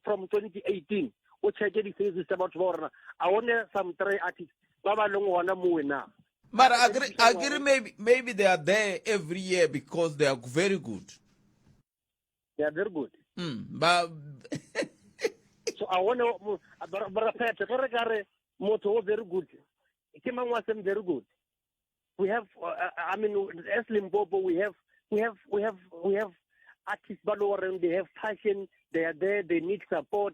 from 2018. But I want some 3 artists. But I agree, maybe they are there every year because they are very good. They are very good. But so I want to, very good. Very good. We have, I mean, as Limpopo, we have artists, but they have passion. They are there. They need support.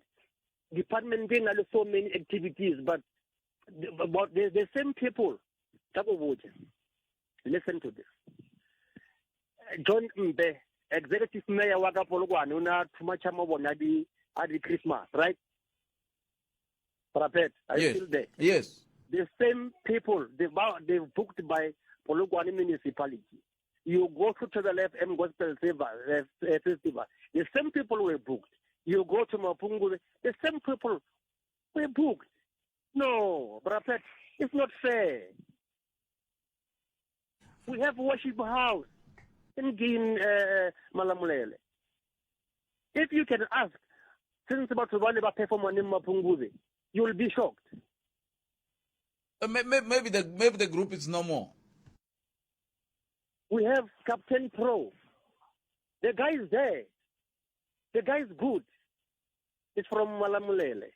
Department didn't have so many activities, but the same people. Listen to this. John Mbe, executive mayor wa ka Polokwane, una thuma bona di Christmas, right? Parapet, are you still there? Yes. The same people, they've booked by Polokwane municipality. You go to the left M Gospel Festival, the same people were booked. You go to Mapungubwe, the same people were booked. No, Brapet, it's not fair. We have worship house in Gin Malamulele. If you can ask, since batho ba le ba perform in Mapungubwe, you will be shocked. Maybe the group is no more. We have Captain Pro. The guy is there. The guy is good. It's from Malamulele.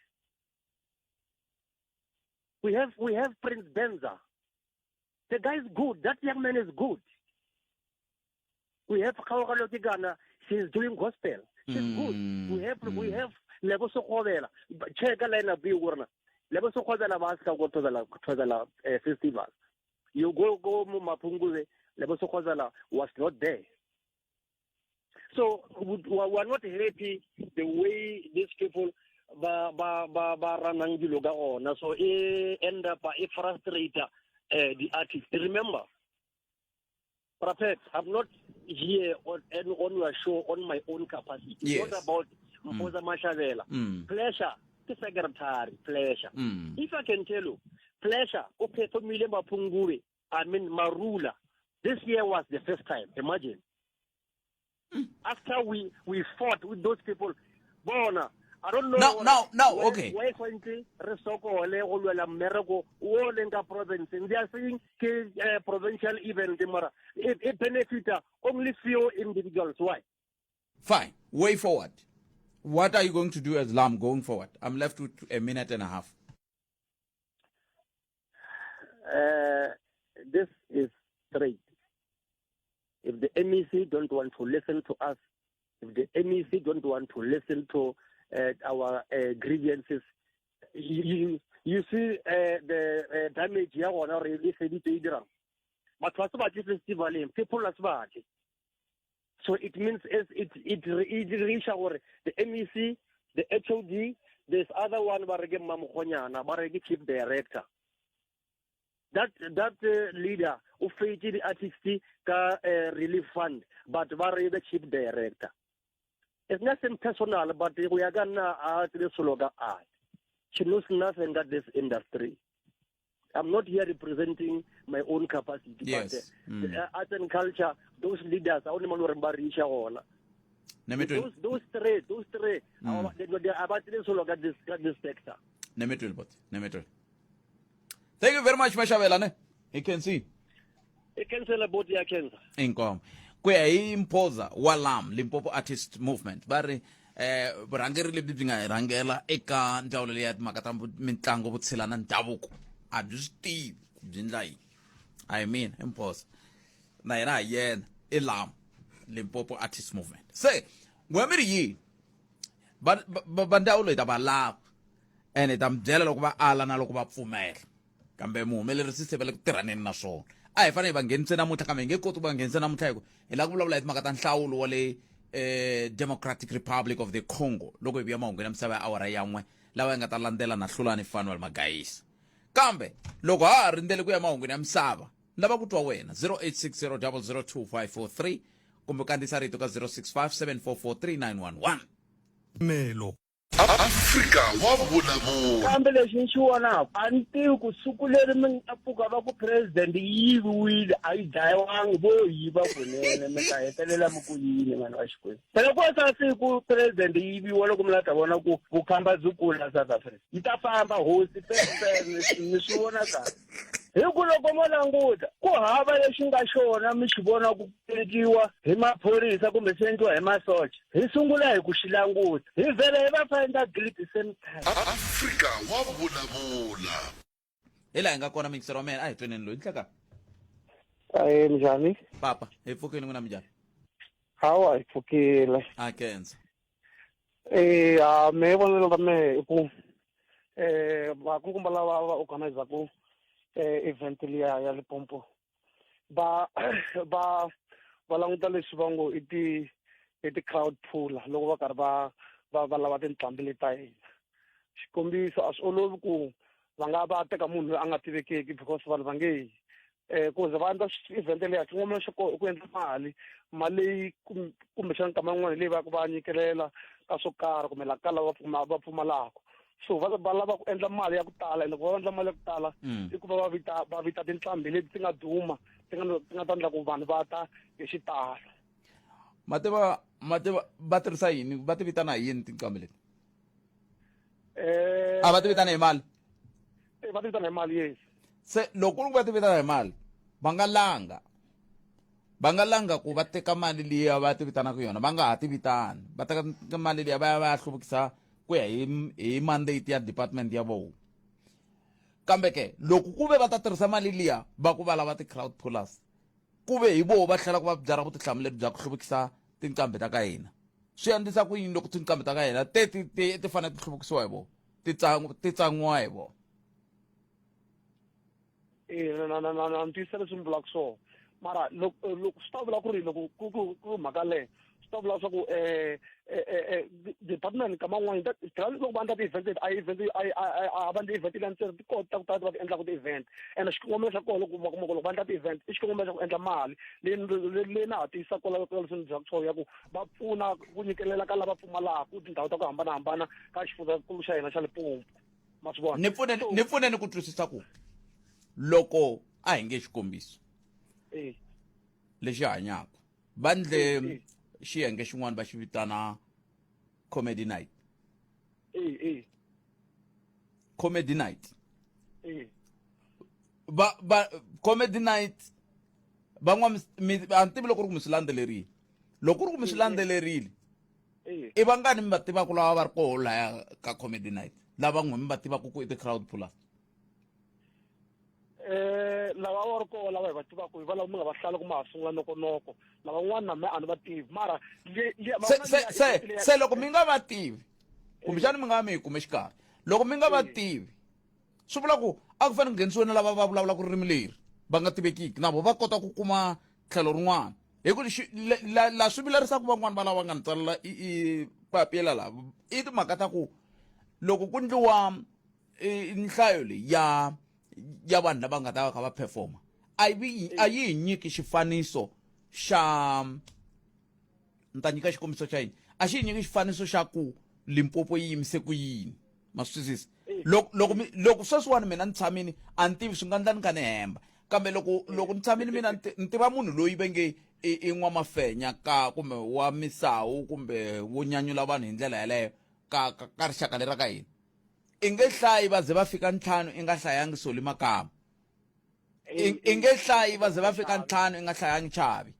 We have Prince Benza. The guy is good. That young man is good. We have Kgaogelo Kigana. She's doing gospel. She's good. We have Lebo Sekgobela. Check line up you Lebo Sekgobela ba ska go Thobela festival. You go Mapungubwe. Lebo Sekgobela was not there. So we are not happy the way these people ba ranang dilo ka gona. So e end up e frustrate the artist. Remember, Prophet, I'm not here on your show on my own capacity. Yes. It's not about Mphoza Mashabela. Pleasure, the secretary, pleasure. If I can tell you, pleasure, okay, for me, Mapungubwe, I mean Marula. This year was the first time, imagine. After we fought with those people, bona, I don't know. No, okay. Why re sokole go lwela mmereko o leng ka province. They are saying ke provincial event mara it benefit only few individuals. Why? Fine. Way forward. What are you going to do as LAM going forward? I'm left with a minute and a half. This is straight. If the MEC don't want to listen to us, if the MEC don't want to listen to our grievances, you see the damage here on our but what about festival? People are smart. So it means it reach our the MEC, the HOD, this other one, Barege chief director. That leader who failed the artist ka relief fund, but the chief director. It's nothing personal, but we are gonna art the slogan art. She knows nothing about this industry. I'm not here representing my own capacity. Yes. But the art and culture, those leaders, I only want to those three, about this sector. Thank you very much, Mashabela. Ne? You can see. You can sell about your cancer. Income. Kuya hi Mphoza wa LAM, Limpopo Artist Movement. Bari vurhangeri lebyi byi nga hi rhangela eka ndzawulo leyi ya timhaka ta mitlangu, vutshila na ndhavuko. A byi swi tivi ku byi ndla yini. A hi mina, i Mphoza. Na yena hi yena, i LAM, Limpopo Artist Movement. Se, n'we mi ri yini? Va ndzawulo hi ta va lava. Ene hi ta mi byela loko va ala na loko va pfumela. Kambe muhumelerisi se va le ku tirhaneni na swona. A hi fanele hi va nghenise namuntlha, kambe hi nge koti ku va nghenisa namuntlha hi ku hi lava ku vulavula hi timhaka ta nhlawulo wa le Democratic Republic of the Congo loko hi vuya mahungwini ya misava ya awara ya 1 lawa ya nga ta landzela na Hlulani Fanuel Magayisa. Kambe loko ha ha rindzele ku ya mahungwini ya misava, ni lava ku twa wena 0860002543 kumbe kandziyisa rito ka 0657443911. Melo. Afrika wa vulavula. Kambe lexi ni xi vonaka a ni tivi ku siku leri mi nga pfuka va ku president yi yiviwile a yi dlayiwangi vo yiva kunene mi ta hetelela mi ku yini vanhu va Xikwembu. Phela ku sa siku president yi yiviwa loko mi la ta vona ku vukhamba byi kula South Africa yi ta famba hosi mi swi vona kahle. Hi ku loko mo languta ku hava lexi nga xona mi xi vona ku endliwa hi maphorisa kumbe swi endliwa hi masocha. Hi sungula hi ku xi languta. Hi vhela hi va find guilty same time. Afrika wa vulavula. Hi laha hi nga kona mixer wa mina a hi tweneni loyi nhleka. Ahe njhani? Papa, hi pfukile n'wina minjhani? Hawa hi pfukile. A kenza. Eh, me vonelo ra mehe i ku vakulukumba lava va organizaku event liya ya Limpopo va va va languta leswi va ngo i ti i ti-crowd puller loko va karhi va va va lava tinqambi leti ta hina. Xikombiso a swi olovi ku va nga va teka munhu loyi a nga tivekeki because vanhu va nge yi. Ku ze va endla event leyi xikongomelo xa kona i ku endla mali, mali leyi kumbexana nkama wun'wani leyi va ku va nyikelela ka swo karhi kumbe la ka lava va pfumalaka so va va lava ku endla mali ya ku tala ende ku va va endla mali ya ku tala mm. i ku va va vita va vita tinqambi leti ti nga duma ti nga ti nga ta endla ku vanhu va ta hi xitalo mativa mativa va tirhisa yini va ti vitana hi yini tinqambi leti eh a va ti vitana hi mali eh, va ti vitana hi mali yes se loko ku ri ku va ti vitana hi mali va nga langa va nga langa ku va teka mali liya va ti vitanaka yona va nga ha ti vitani va teka mali liya va ya va ya hluvukisa ku ya hi hi mandate ya department ya vona kambe ke loko ku ve va ta tirhisa mali liya va ku va lava ti-crowd pullers ku ve hi voho va tlhelaka va byarha vutihlamuleri bya ku hluvukisa tinqambi ta ka hina swi endlisa ku yini loko tinqambi ta ka hina te ti ti ti fanele ti hluvukisiwa hi vona ti ti tsan'wiwa hi vona e na na na na ntiyisa leswi mi vulaka swona mara loko loko swi ta vula ku ri loko ku ku ku mhaka leyo swi ta vula swa ku um department nkama wun'wani loko va endla ti-event leti a event a va endli event liya ntsena ti kona ta ku tala ti va ti endlaka ti-event ene xikongomelo xa kona loko va kuma ku loko va endla ti-event i xikongomelo xa ku endla mali leyi leyi na ha tiyisa kwala ka leswi ni byaka swona ya ku va pfuna ku nyikelela ka lava pfumalaka tindhawu ta ku hambanahambana ka xifundzankulu xa hina xa Limpopo ma swi vona ni pfune ni pfune ni ku twisisa ku loko a hi nge xikombiso eh. lexi hanyaka va ndle eh, eh. xiyenge xin'wana va xi vitana comedy night comedy night va va comedy night van'wa a ni tivi loko ri ku mi swi landzelerile loko ku ri ku mi swi landzelerile i vangani mi va tivaka lava va ri koho laya ka comedy night lava n'we mi va tivaka ku i ti-crowd pullers eh lava va ri koho lava hi va tivaka hi va lava mi nga va hlala ku ma ha sungula nokonoko lavan'wana na me a ni va tivi mara se se se se loko mi nga va tivi kumbexana mi nga va mi yi kume xikarhi loko mi nga va tivi swi vula ku a ku fanele ku nghenisiwe na lava va vulavulaka ririmi leri va nga tivekiki na vo va kota ku kuma tlhelo rin'wana hi ku la swi vilerisaka van'wani va lava nga ni tsalela i papila lava i timhaka ta ku loko ku ndliwa nhlayo leyi ya ya vanhu lava nga ta va kha va performa a yi a yi hi nyiki xifaniso xa ni ta nyika xikombiso xa yini a xi hi nyiki xifaniso xa ku limpopo yi yimise ku yini ma swi twisisa loko loko loko sweswiwani mina ni tshamini a ni tivi swi nga ndla ni kha ni hemba kambe loko loko ni tshamini mina ni tiva munhu loyi va nge i n'wamafenya ka kumbe wa misawu kumbe wo nyanyula vanhu hi ndlela yeleyo ka ka, ka rixaka leri ra ka hina i nge hlayi va ze va fika ntlhanu i nga hlayangi soli makama i nge hlayi va ze va fika ntlhanu i nga hlayangi chavi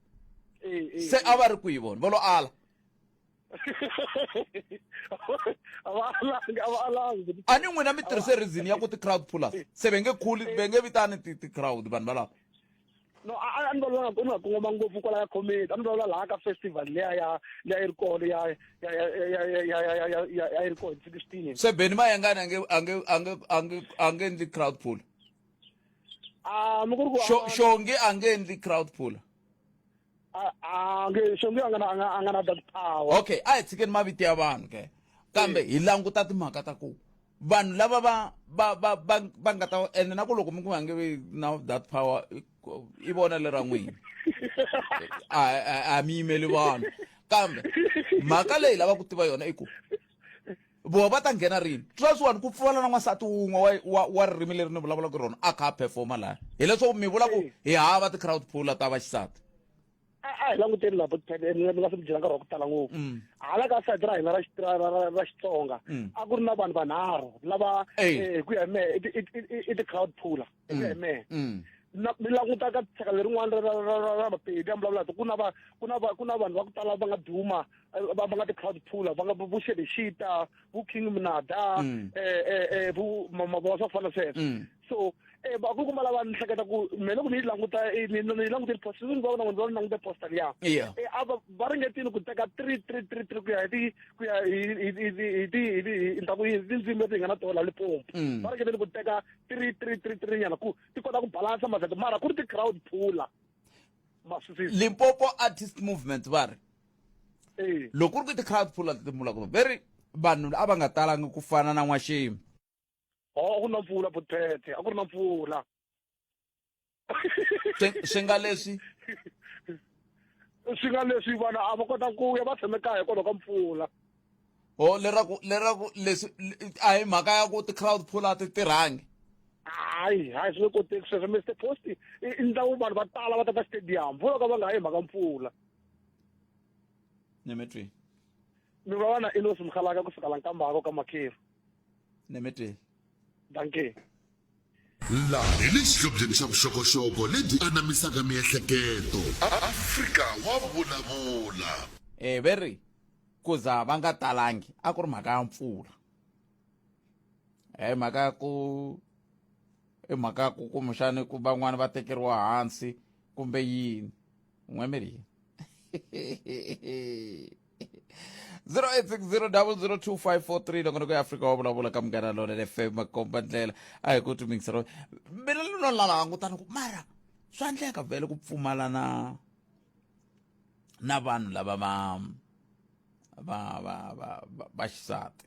se a va ri kwihi vona va lo ala a ni n'wina mi tirhise reason ya ku ti-crowd pullers se ve nge khuli ve nge vitani ti-crowd vanhu valava no a ni vulavula ni nga kongoma ngopfu kwala ka comedy a ni vulavula laha ka festival liya ya liya yi ri kona ya ya ya ya ya ya ya ya ya ya yi ri kona hi 16 se Benny Mayengani a nge a nge a nge a nge a nge endli crowd pull a mi ku ri ku Xongi a nge endli crowd pull a nge Xongi a nga na a nga na that power okay a hi tshikeni mavito ya vanhu ke kambe hi languta timhaka ta ku vanhu lava va va va va va nga ta ene na ku loko mi ku va nge vi na that power i vona lera n'wina a a mi yimeli vanhu kambe mhaka leyi lava ku tiva yona i ku vo va ta nghena rini sweswiwani ku pfumala na n'wansati wun'we wa wa wa ririmi leri ni vulavulaka rona a kha a performa laya hileswaku mi vula ku hi hava ti-crowd puller ta vaxisati a hi languteni laha mi nga se mi byela nkarhi wa ku tala ngopfu mm. hala ka sayiti ra hina ra xitsonga mm. a ku ri na vanhu vanharhu lava eh, hi ku ya hi mehe i ti-crowd puller hi ku ya hi mm. mehe mi languta ka tshaka lerin'wana ra vapedi a vulavula ku na ku na ku na vanhu va ku tala va nga duma eh, va nga ti-crowd puller va nga vo xebexita vo king mnada um vo mavona swa ku fana sweswo so eh va ku kuma lava ni hleketa ku me loko ni yi languta eh, ni ni langutile post ni va vona va languta poster liya Yeah. eh a va va ringetile ku teka 3 3 3 3 ku ya hi ti ku ya hi hi hi hi ti hi ti hi ta ku hi tindzimi leti hi nga na tona Limpopo va ringetile ku teka 3 3 3 3 nyana ku ti kota ku balansa mazeke mara ku ri ti crowd puller ma swi twisisa limpopo artist movement va ri eh loko ku ri ku ti-crowd puller ti vulaka ve ri vanhu a va nga talangi ku fana na n'waxemu Oh, a ku ri na mpfula Butete, a ku ri na mpfula. Swi swi nga leswi Swi nga leswi vanhu a va kota ku ya va tshame kaya hikwalaho ka mpfula. O leraku leraku leswi a hi mhaka ya ku ti-crowd pull a ti tirhangi. Hayi, hayi swi nge koteki sweswo Mr Post i i ndhawu vanhu va tala va tata stadium mpfula ka va nga yi hi mhaka mpfula. Nemetweni. Mi va na Enos Mkhalaka kusuka la Nkambako ka Makheru. Nemetweni. Dankie. Laha hi le xihlobyeni xa vuxokoxoko lebyi anamisaka miehleketo. Afrika wa vulavula. E ve ri ku za va nga talangi a ku ri mhaka ya mpfula e mhaka ya ku i mhaka ya ku kumbexani ku van'wani va tekeriwa hansi kumbe yini n'we mi ri yini 0860002543 loko ya Afrika wa vulavula ka Munghana Lonene FM makomba ndlela a hi ku timingisa ro mina no la langutana ku mara swa endleka vhele ku pfumala na na vanhu lava va va va va va xisati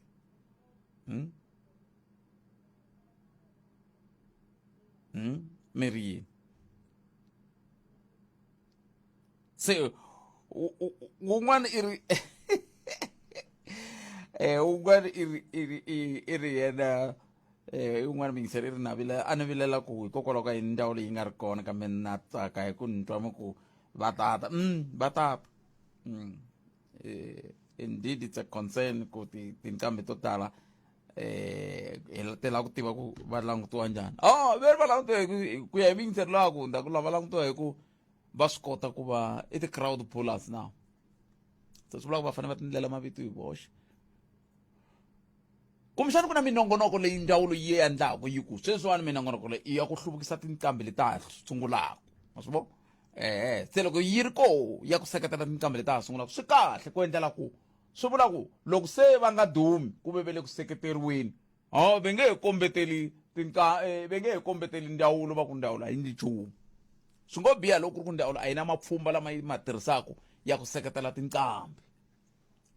Mi ri yini se wun'wana i ri eh wun'wana i ri i ri i ri yena eh un'wana muyingiseri i ri navile a ni vilela ku hikokwalaho ka yini ndzawulo yi nga ri kona kambe na tsaka hi ku ni twa mi ku va tata va tata eh, indeed it's a concern ku ti tinqambi to tala eh hi ti lava ku tiva ku va langutiwa njhani oh ve ri va langutiwa hi ku ya hi muyingiseri loyi a ku hundza ku lava langutiwa hi ku va swi kota ku va i ti-crowd pullers now se swi vula ku va fanele va tindlela mavito hi voxe kumbexana ku na minongonoko leyi ndzawulo yi endlaku yi ku sweswiwani minongonoko leyi i ya ku hluvukisa tinqambi leti ta ha sungulaka ma swi vona ehe se loko yi ri koho ya ku seketela tinqambi leti ta ha sungulaka swi kahle ku endlela ku swi vula ku loko se va nga dumi ku ve ve le ku seketeriweni Oh, va nge he kombeteli tinka eh, va nge he kombeteli ndzawulo va ku ndzawulo a yi ndli nchumu swi ngo biha loko ku ri ku ndzawulo a yi na mapfhumba lama yi ma tirhisaka ya ku seketela tinqambi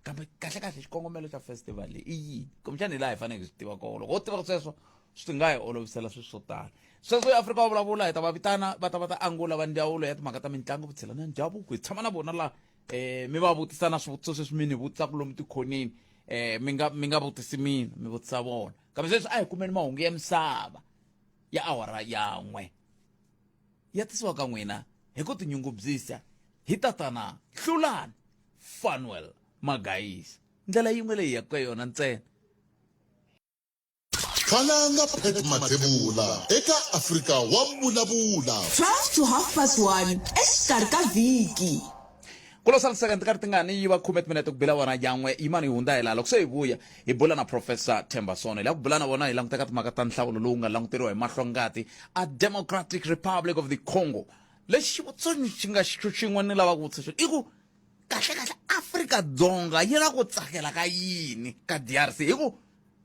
kambe kahle kahle xikongomelo xa festival leyi i yini kumbexana hi laha hi faneleke hi swi tiva kona loko wo tiva sweswo swi nga hi olovisela swilo swo tala sweswo eafrika wa vulavula hi ta va vitana va ta va ta angula va ndzawulo ya timhaka ta mitlangu vutshila na ndhavuko hi tshama na vona laha um mi va vutisa na swivutiso sweswi mi ni vutisaka lomu tikhoneni eh mi nga mi nga vutisi mina mi vutisa vona kambe sweswi a hi kumeni mahungu ya misava ya awara yan'we ya tisiwa ka n'wina hi ku tinyungubyisa hi tatana hlulani fanuel magayisa ndlela yin'we leyi yaka ka yona ntsena Khalanga Pat Mathebula eka Afrika wa Vulavula. 12 to half past 1 exikarhi ka vhiki. Ku lo sala second ka ri tingani yi va khume timinete ku bela wona yan'we yimani yi hundza hi laha loko se hi vuya hi bula na professor Themba Sono hi lava ku bula na vona hi languta ka timhaka ta nhlawulo lowu nga languteriwa hi mahlo ngati a Democratic Republic of the Congo lexi xivutiso xi nga xin'we ni lava ku vutisa xona i ku kahle kahle Afrika Dzonga yi na ku tsakela ka yini ka DRC hi ku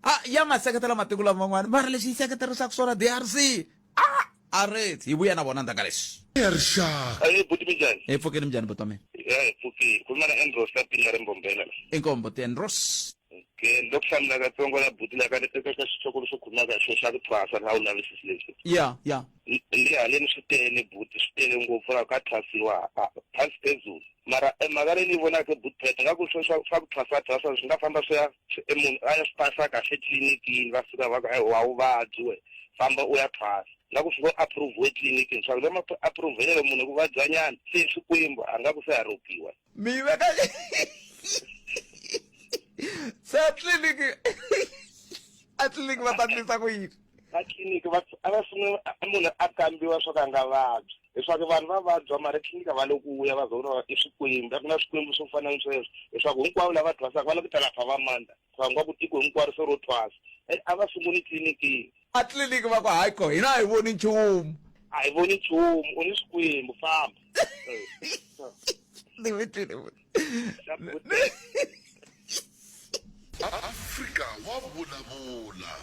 a ya ma seketela matiko laman'wana mara lexi yi seketerisaka swona drc a a ret hi vuya na vona ndzhaku ka leswi ya rixaka Ayi buti minjhani? hi pfukeni minjhani buti wa mina Ya hi pfukile. Khuluma na Andros la Pinga ri Mbombela la. inkombo ti andros Okay, ni lo ku hlamula katsongo la buti la ka eka ka xihloko lexo khulumaka hi xona xa ku thwasa laha u lavisisi leswi. ya ya Ndi haleni swi tele buti swi tele ngopfu la ka thwasiwa phansi phezulu. Mara e mhaka leyi ni yi vonaka buti Pet nga ku swa swa ku thwasa thwasa swi nga famba swi ya e munhu a ya swi pasa kahle etliliniki va fika va ku a wu vabyi we famba u ya thwasa nga ku swi ngo approve etliliniki swa ku va ma approve munhu ku vabyanyana se swikwembu a nga ku se a ropiwa mi yi veka se a tliliniki a tliliniki va ta ndlisa ku yini a tliliniki va a va sungula munhu a kambiwa swo ka a nga vabyi leswaku vanhu va vabya mara etliliniki a va le ku vuya va za i swikwembu a ku na swikwembu swo fana ni sweswo leswaku hinkwavo lava thwasaka va le ku ta lapha va mandla va nga ku tiko hinkwaro se ro thwasa a va sunguli tliliniki a tliliniki va ku hayi ko hina a hi voni nchumu a hi voni nchumu u ni swikwembu famba ni mi twile Afrika wa vulavula.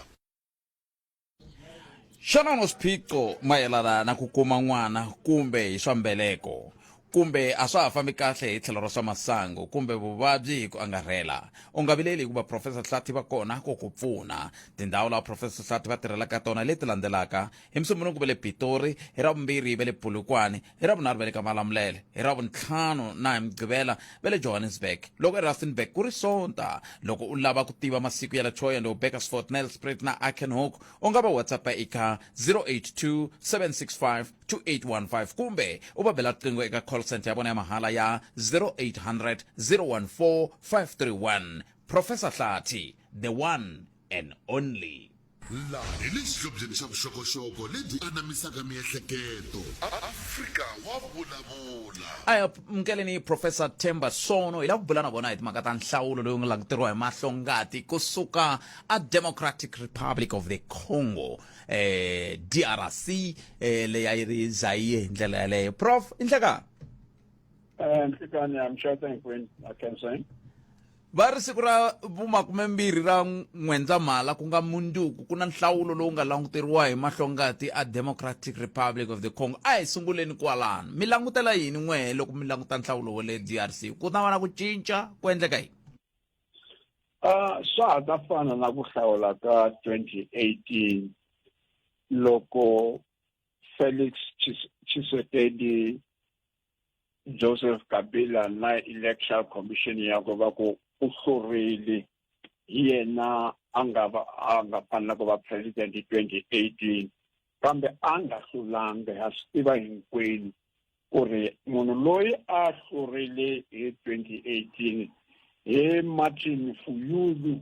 Xana u na swiphiqo mayelana na ku kuma n'wana kumbe hi swa mbeleko? Kumbe a swa ha fambi kahle hi tlhelo ra swa masangu kumbe vuvabyi hi ku angarhela. U nga vileli hikuva Professor Hlathi va kona ku ku pfuna. Tindhawu laha Professor Hlathi va tirhelaka ka tona hi leti landzelaka, Hi Musumbhunuku va le Pitori, hi Ravumbirhi va le Polokwane, hi Ravunharhu va le ka Malamulele, hi Ravuntlhanu na hi Mugqivela va le Johannesburg, loko eRustenburg ku ri Sonta. Loko u lava ku tiva masiku ya le Thohoyandou, Burgersfort, Nelspruit na Acornhoek, u nga va WhatsApp eka 082 765 2815 kumbe u va bela riqingho eka call center ya vona ya mahala ya 0800 014 531. Professor Hlathi, the one and only. Laha hi le xihlobyeni xa vuxokoxoko lebyi anamisaka miehleketo. Afrika wa vulavula. A hi amukeleni Professor Themba Sono. Hi lava ku bula na vona hi timhaka ta nhlawulo lowu nga languteriwa hi mahlo ngati kusuka a Democratic Republic of the Congo, eh, DRC, eh, leyi a yi ri Zaire hi ndlela yaleyo. Prof, i nhlekani? Nhlikani, I'm sure thank you. I can say. Va ri siku ra vumakumembirhi ra N'wendzamhala, ku nga mundzuku, ku na nhlawulo lowu nga languteriwa hi mahlongati a Democratic Republic of the Congo. A hi sunguleni kwalano. Mi langutela yini n'wehe loko mi languta nhlawulo wa le DRC? Ku ta va na ku cinca? Ku endleka yini? Swa ha ta fana na ku hlawula ka 2018 loko Felix Tshisekedi, Joseph Kabila na Electoral Commission yakwe va ku u hlurile, hi yena a nga va a nga fanela ku va president hi 2018, kambe a nga hlulanga. Ha swi tiva hinkwenu ku ri munhu loyi a hlurile hi 2018 hi Martin Fayulu,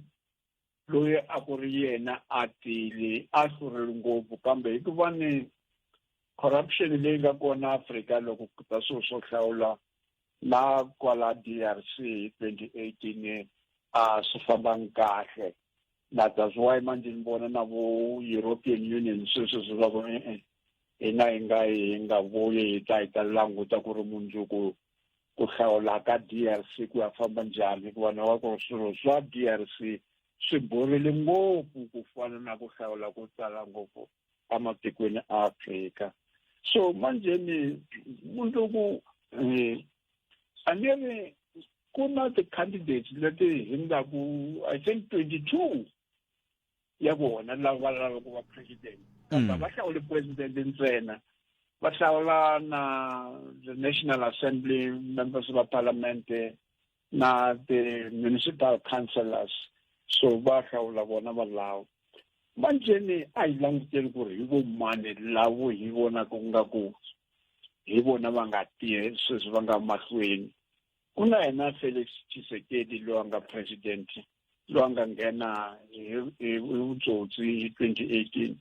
loyi a ku ri yena a tile a hlurile ngopfu, kambe hikuva ni corruption leyi nga kona Afrika loko ku ta swilo swo hlawula na kwala DRC hi 2018 a swi fambangi kahle. Na that's why manje ni vona na vo European Union sweswi swi va ku e-e, hina hi nga hi nga vuyi hi ta hi ta languta ku ri mundzuku ku hlawula ka DRC ku ya famba njhani, hikuva na wa ku swilo swa DRC swi borile ngopfu ku fana na ku hlawula ko tala ngopfu ematikweni a Afrika. So manjeni mundzuku a ni ri ku na ti-candidates leti hindzaku I think 22 ya vona lava va lavaka ku va president, kambe va hlawuli president ntsena, va hlawula na the National Assembly members va parliament na the municipal councillors. So va hlawula vona valavo. Manjeni a hi languteli ku ri hi vo mani lavo hi vonaka nga ku hi vona va nga tiye sweswi va nga mahlweni. Ku na yena Felix Tshisekedi loyi a nga president, loyi a nga nghena hi vutsotsi hi 2018,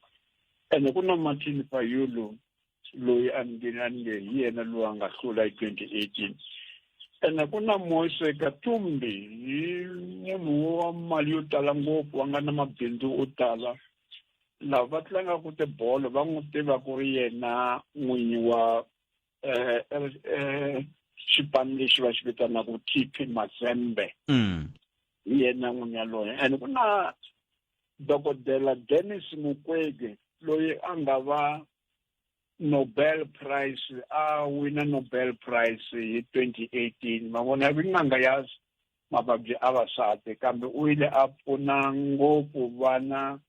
ene ku na Martin Fayulu loyi a ni a ni nge hi yena loyi a nga hlula hi 2018, ene ku na Moise Katumbi, hi munhu wa mali yo tala ngopfu, a nga na mabindzu o tala. Lava va tlangaka tibolo va n'wi tiva ku ri yena n'winyi wa xipano lexi va xi vitanaka TP Mazembe. Hi yena n'winyi yaloye. Ene ku na Dokodela Denis Mukwege loyi a nga va Nobel Prize, a wina Nobel Prize hi 2018. Ma vona i n'anga ya mavabyi a vasati, kambe u yile a pfuna ngopfu vana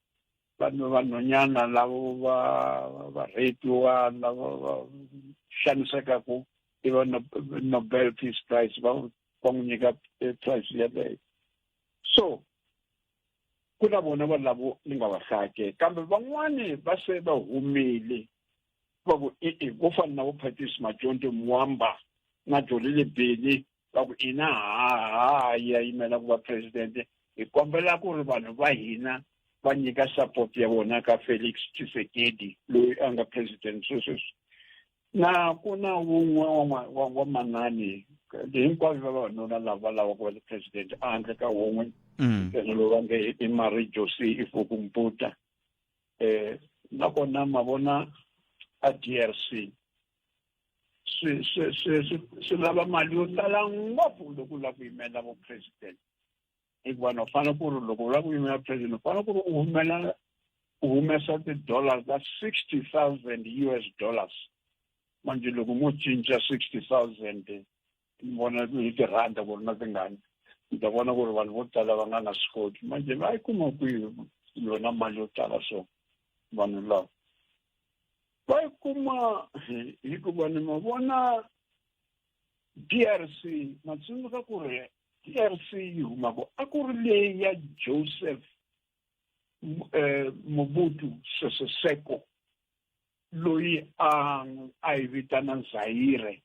vanhu vanhwanyana lavo va va rapiwa, lava va xanisekaku, i va Nobel Peace Prize va va n'wi nyika prize yeleyo. So ku na vona valavo ni nga va hlaya, kambe van'wani va se va humile va ku e-e, vo fana na vo Patrice Majonto Mwamba na Jolile Beni, va ku ina ha ha ya yimela ku va president, hi kombela ku ri vanhu va hina va nyika support ya vona ka Felix Tshisekedi loyi a nga president sweswi. Na ku na wun'we wa manani hinkwavo va vavanuna lava lava ku va president handle ka wun'we ntsena lowu va nge i Marie Jose Ifoku Mputa. Nakona ma vona a DRC swi swi swi swi swi lava mali yo tala ngopfu loko u lava ku yimela vo president, hikuva no fanele ku ri loko u lava ku yimela president u fanele ku ri u humela u humesa ti-dollars ta 60,000 US dollars. Manje loko mo cinca 60,000 ni vona hi tirhanda ku ri na tingani ni ta vona ku ri vanhu vo tala va nga nga swi koti manje va yi kuma kwihi yona mali yo tala so vanhu lava va yi kuma hikuva ni ma vona DRC ma tsundzuka ku ri DRC yi humaka a ku ri leyi ya Joseph eh, Mobutu Sese Seko loyi a a yi vitana Zaire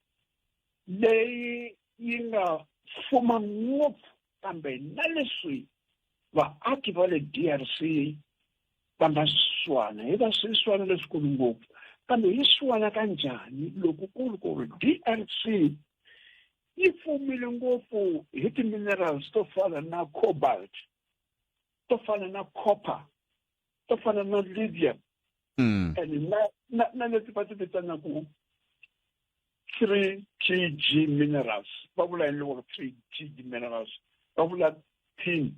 leyi yi nga fuma ngopfu kambe na leswi vaaki va le DRC va nga swana hi va swiswana leswikulu ngopfu kambe yi swana ka njhani loko ku ri ku ri DRC yi fumile ngopfu hi ti-minerals to fana na cobalt to fana na copper to fana na lithium mm. and na na, na leti va ti vitanaku 3 tg minerals va vula yini loko 3 tg minerals va vula tin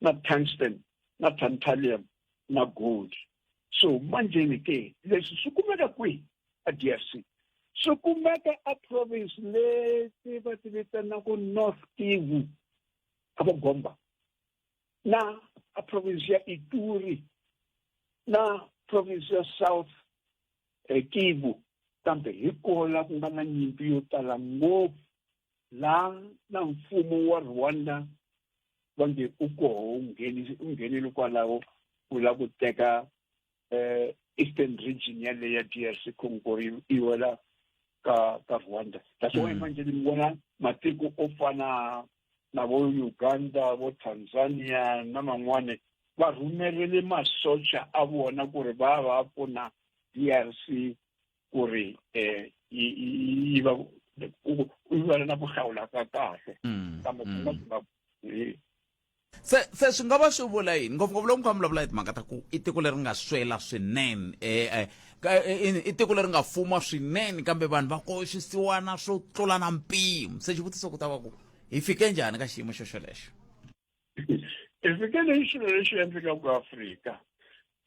na tungsten na tantalium na gold so manjeni ke leswi swi kumeka kwihi a DRC swi kumeka a province leti va ti vitanaka North Kivu a vo Gomba na a province ya Ituri na province ya South eh, Kivu kambe hi kola ku nga na nyimpi yo tala ngopfu laha na mfumo wa Rwanda va nge u koho u nghenile kwalaho u lava ku teka eh Eastern region yaleyo ya DRC Congo yi wela ka ka Rwanda that's why mm. manje ni vona matiko o fana na vo Uganda vo Tanzania na man'wana va rhumerile masocha a vona ku ri va va pfuna DRC ku ri eh yi va yi va na ku hlawula ka kahle mm, kambe ku nga mm. nga se se swi nga va swi vula yini ngopfungopfu loko mi kha mi vulavula hi timhaka ta ku i tiko leri nga swela swinene um i tiko leri nga fuma swinene kambe vanhu va koho xisiwana swo tlula na mpimo se xivutiso ku ta va ku hi fike njhani ka xiyimo xo xolexo hi fikele hi xilo lexi endlekaka afrika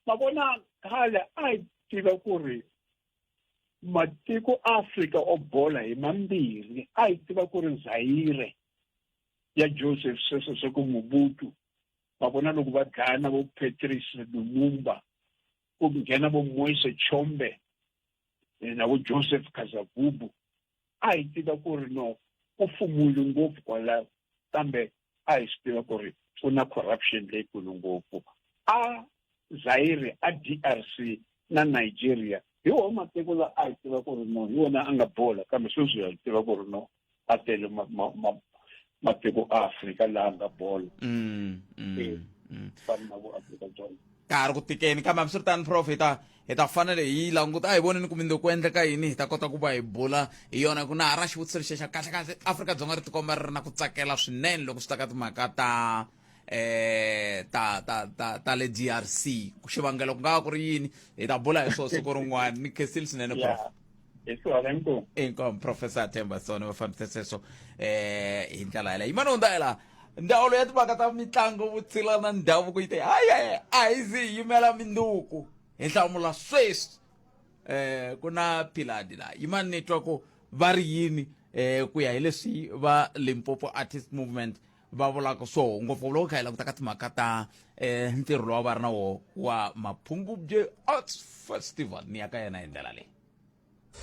ma vona khale a hi tiva ku ri matiko afrika o bola hi mambirhi a hi tiva ku ri zaire ya Joseph Sese Seko Mobutu va vona loko va dlaya na vo Patrice Lumumba ku nghena vo Moise Tshombe eh, na vo Joseph Kasavubu a hi tiva ku ri no ku fumiwile ngopfu kwalaho kambe a hi swi tiva ku ri ku na corruption leyikulu ngopfu a Zaire a DRC na Nigeria hi wona matiko la a hi tiva ku ri no hi wona a nga bola kambe sweswi hi tiva ku ri no a tele matiko a Afrika laha nga bola mm, mm, eh, mm. fana na vo Afrika Dzonga ka ha ri ku tikeni kambe hambiswiritano prof hi ta hi ta fanele hi yi languta a hi voneni ku mindzuku ku endleka yini hi ta kota ku va hi bula hi yona ku na ha ra xivutiso lexi xa kahle kahle Afrika-Dzonga ri tikomba ri ri na ku tsakela swinene loko swi ta ka timhaka ta eh ta ta ta ta le DRC xivangelo ku nga va ku ri yini hi ta bula hi swona siku rin'wana ni khensile swinene prof yeah. inkomu professor Themba Sone va fambise sweswo eh hi ndlela yaleyo yimani hundza ndzawulo ya timhaka ta mitlangu vutshila na ndhavuko yi te hayi hayi a hi zi hi yimela minduku hi hlamula sweswi eh ku na philadi la yimani ni twa ku va ri yini eh ku ya hi leswi va Limpopo Artist Movement va vulaka swo ngopfu loko kha hi languta ka timhaka ta eh ntirho lowu va ri na wo wa Maphungubye Arts Festival ni ya ka yena hi ndlela leyi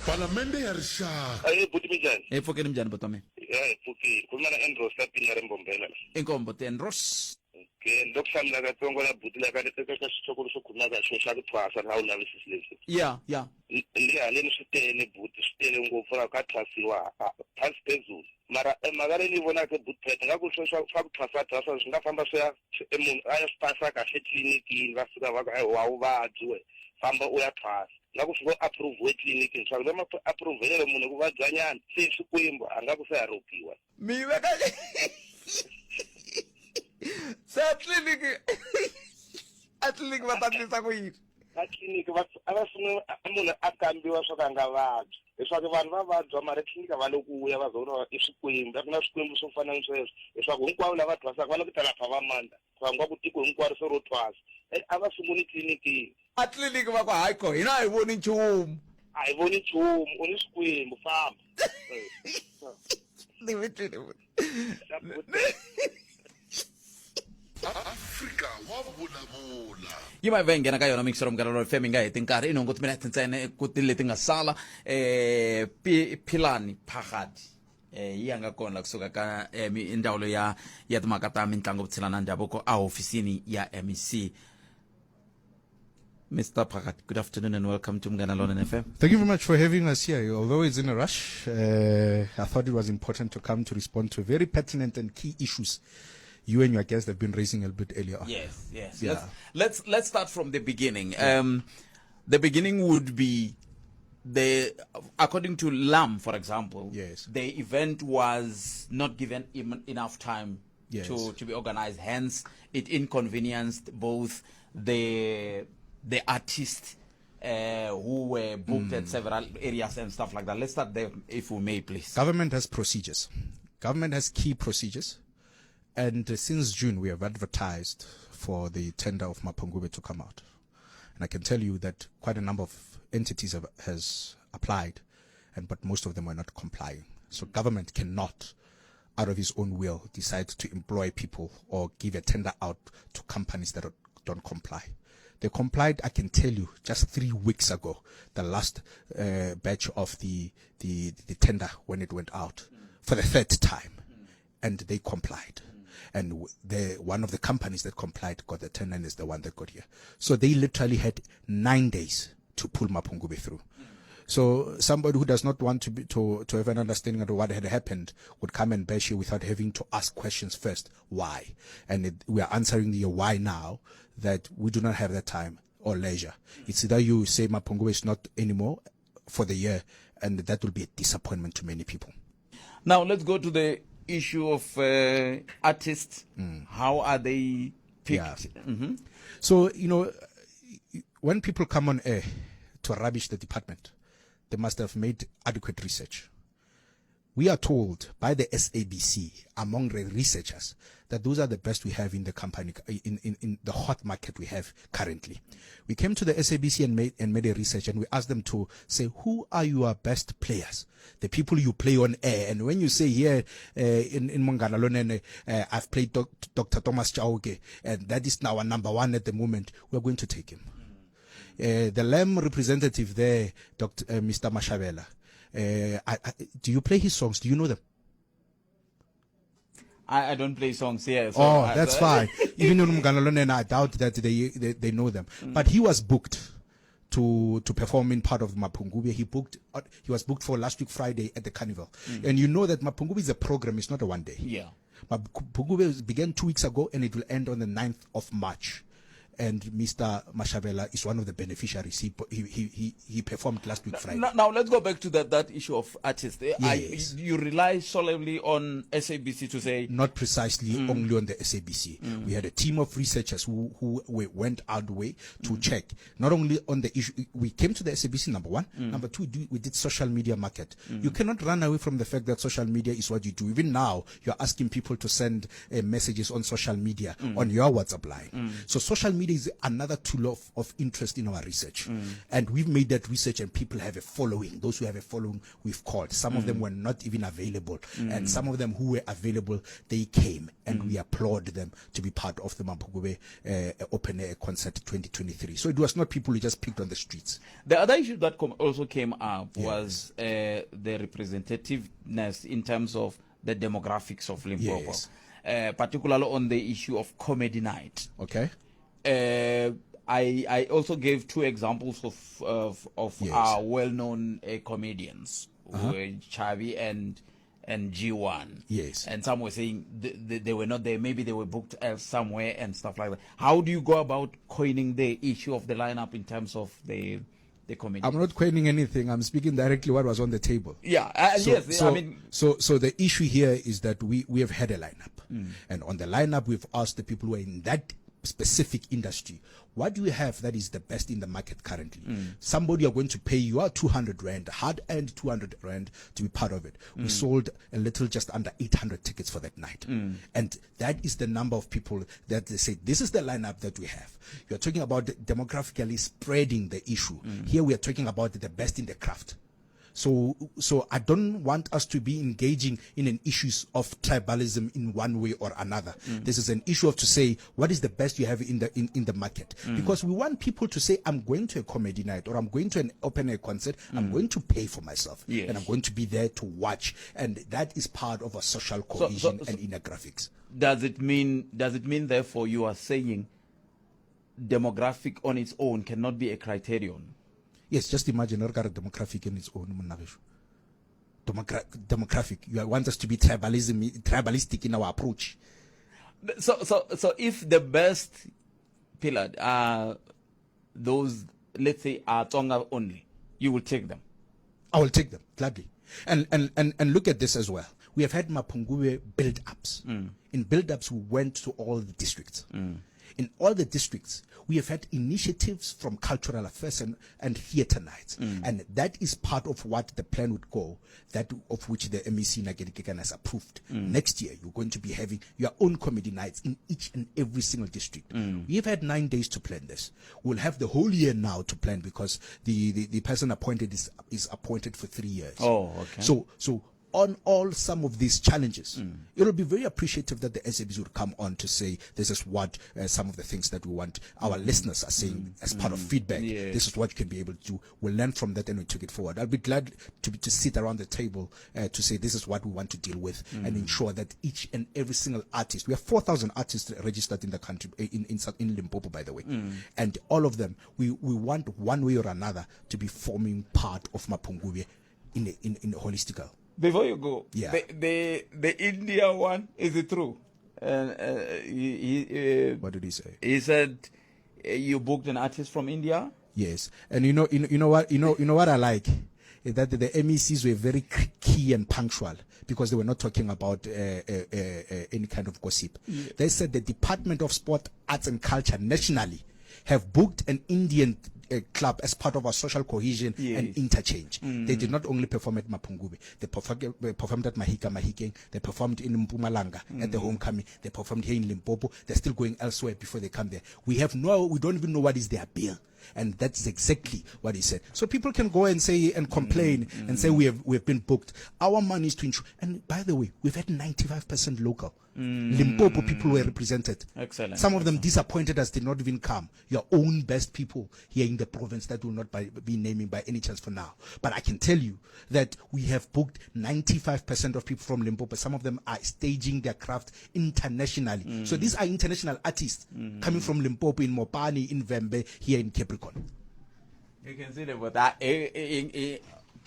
Palamende ya Rixaka. Aye buti minjhani? Hi pfukeni minjhani buti wa mina? Ya hi pfukile. Khuluma na Andros la Pina re Mbombela la. Inkomu buti Andros. Okay, ni lo ku hlamula katsongo la buti la ka ka ka xihloko lexo khuluma ka xo xa ku thwasa na wu lavisisi leswi. Ya ya. Ni haleni swi tele buti swi tele ngopfu ra ka thwasiwa phansi phezulu. Mara e mhaka leyi ni yi vonaka buti Phet nga ku swa swa ku thwasa thwasa swi nga famba swi ya e munhu a ya swi pasa kahle etliliniki va fika va ku a wu vabyi we famba u ya thwasa. Nga ku swi ngo approve etliliniki leswaku va ma approve-ele munhu ku vabyanyana se Xikwembu a nga ku se a ropiwa. Mi yi veka se a tliliniki a tliliniki va ta endlisa ku yini? A tliliniki va a va sungula munhu a kambiwa swa ku a nga vabyi leswaku vanhu va vabya mara etliliniki a va le ku ya va za ku i swikwembu a ku na swikwembu swo fana ni sweswo leswaku hinkwavo lava thwasaka va la ku ta lapha va mandla va nga ku tiko hinkwaro se ro thwasa a va sunguli tliliniki a tliliniki va ku hayi ko hina a hi voni nchumu. A hi voni nchumu, u ni swikwembu, famba. Ni mi twile. Afrika wa vulavula. Yi va yi va yi nghena ka yona mixero munghana loyi fm yi nga heti nkarhi i nhungu timinete ntsena ku ti leti nga sala eh Philani Phagadi eh yi ya nga kona la kusuka ka eh, ndzawulo ya ya timhaka ta mitlangu vutshila na ndhavuko a hofisini ya MEC. Mr. Phagadi, good afternoon and welcome to Munghana Lonene FM. Thank you very much for having us here. Although it's in a rush, I thought it was important to come to respond to very pertinent and key issues you and your guests have been raising a little bit earlier on. Yes, yes. Yeah. Let's start from the beginning. Yeah. The beginning would be according to LAM, for example, yes, the event was not given enough time Yes. to be organized. Hence, it inconvenienced both the artists who were booked at several areas and stuff like that. Let's start there, if we may, please. Government has procedures. Government has key procedures. And since June, we have advertised for the tender of Mapungubwe to come out. And I can tell you that quite a number of entities has applied, but most of them are not complying. So government cannot, out of his own will, decide to employ people or give a tender out to companies that don't comply. They complied, I can tell you, just 3 weeks ago, the last batch of the tender when it went out for the third time, and they complied. And one of the companies that complied got the tender and is the one that got here. So they literally had 9 days to pull Mapungubwe through. So somebody who does not want to have an understanding of what had happened would come and bash you without having to ask questions first. Why? And we are answering the why now, that we do not have that time or leisure. It's either you say Mapungubwe is not anymore for the year, and that will be a disappointment to many people. Now let's go to the issue of artists. How are they picked? Yeah. So, when people come on air to rubbish the department, they must have made adequate research. We are told by the SABC, among the researchers, that those are the best we have in the company, in the hot market we have currently. We came to the SABC and made a research, and we asked them to say, who are your best players? The people you play on air. And when you say here in Munghana Lonene, I've played Dr. Thomas Chauke, and that is now our number one at the moment, we're going to take him. The LAM representative there, Mr. Mashabela, do you play his songs? Do you know them? I don't play songs here. So oh, that's fine. Even in Munghana Lonene, I doubt that they know them. But he was booked to perform in part of Mapungubwe. He was booked for last week Friday at the Carnival. And you know that Mapungubwe is a program. It's not a one day. Yeah. Mapungubwe began 2 weeks ago, and it will end on the 9th of March. And Mr. Mashabela is one of the beneficiaries. He performed last week Friday. Now let's go back to that issue of artists. Yes. You rely solely on SABC to say... Not precisely only on the SABC. We had a team of researchers who went out the way to check. Not only on the issue. We came to the SABC, number one. Number two, we did social media market. You cannot run away from the fact that social media is what you do. Even now, you're asking people to send messages on social media, on your WhatsApp line. So social media is another tool of interest in our research. And we've made that research, and people have a following. Those who have a following, we've called. Some of them were not even available. And some of them who were available, they came, and we applaud them to be part of the Mapungubwe Open Air Concert 2023. So it was not people who just picked on the streets. The other issue that also came up was the representativeness in terms of the demographics of Limpopo, particularly on the issue of comedy night. Okay. I also gave two examples of our well-known comedians, who were Chavi and G1. Yes. And some were saying they were not there. Maybe they were booked else somewhere and stuff like that. How do you go about coining the issue of the lineup in terms of the comedians? I'm not coining anything. I'm speaking directly what was on the table. Yeah. So the issue here is that we have had a lineup. And on the lineup, we've asked the people who are in that specific industry. What do you have that is the best in the market currently? Mm. Somebody are going to pay you 200 rand, hard earned 200 rand to be part of it. Mm. We sold a little just under 800 tickets for that night. Mm. And that is the number of people that they say, this is the lineup that we have. You're talking about demographically spreading the issue. Mm. Here we are talking about the best in the craft. So, so I don't want us to be engaging in an issues of tribalism in one way or another. Mm. This is an issue of to say what is the best you have in the in, in the market mm. because we want people to say I'm going to a comedy night or I'm going to an open air concert. Mm. I'm going to pay for myself yes. and I'm going to be there to watch, and that is part of a social cohesion so, so, so and inner graphics. Does it mean? Does it mean therefore you are saying demographic on its own cannot be a criterion? Yes, just imagine re ka re demographic in its own monna gešo. Demogra demographic. You want us to be tribalism, tribalistic in our approach. So, so, so if the best pillar are those, let's say, are Tsonga only, you will take them. I will take them gladly. And and and, and look at this as well. We have had Mapungubwe build-ups. Mm. In build-ups, we went to all the districts. Mm. In all the districts, we have had initiatives from cultural affairs and, and theatre nights. Mm. And that is part of what the plan would go, that of which the MEC Nakedi Kekana has approved. Mm. Next year, you're going to be having your own comedy nights in each and every single district. Mm. We've had nine days to plan this. We'll have the whole year now to plan because the, the, the person appointed is, is appointed for three years. Oh, okay. So, so on all some of these challenges. Mm. It'll be very appreciative that the SABC would come on to say this is what uh, some of the things that we want our mm. listeners are saying mm. as part of mm. feedback. Yes. This is what you can be able to do. We'll learn from that and we took it forward. I'll be glad to, be, to sit around the table uh, to say this is what we want to deal with and mm. ensure that each and every single artist, we have 4,000 artists registered in the country, eh, in, in, in Limpopo, by the way, mm. and all of them, we, we want one way or another to be forming part of Mapungubwe in a, in, in a holistical. Before you go, yeah. the, the, the India one, is it true? Uh, he, he, uh, what did he say? He said uh, you booked an artist from India. Yes, and you know, you know, you know what, you know, you know what I like is that the MECs were very key and punctual because they were not talking about uh, uh, uh, any kind of gossip. Yeah. They said the Department of Sport, Arts and Culture nationally have booked an Indian uh, club as part of our social cohesion yes. and interchange. Mm. They did not only perform at Mapungubwe, they performed, performed at Mahika Mahikeng, they performed in Mpumalanga mm. at the homecoming, they performed here in Limpopo, they're still going elsewhere before they come there. We have no, we don't even know what is their bill. And that's exactly what he said. So people can go and say and complain mm. and say we have, we have been booked. Our money is to insure. And by the way, we've had 95% local. Mm. Limpopo people were represented. Excellent. Some of them disappointed us, did not even come. Your own best people here in the province that will not by, be naming by any chance for now. But I can tell you that we have booked 95% of people from Limpopo. Some of them are staging their craft internationally. Mm. So these are international artists mm. coming from Limpopo in Mopani, in Vembe, here in Capricorn. You can see that, but eh, eh,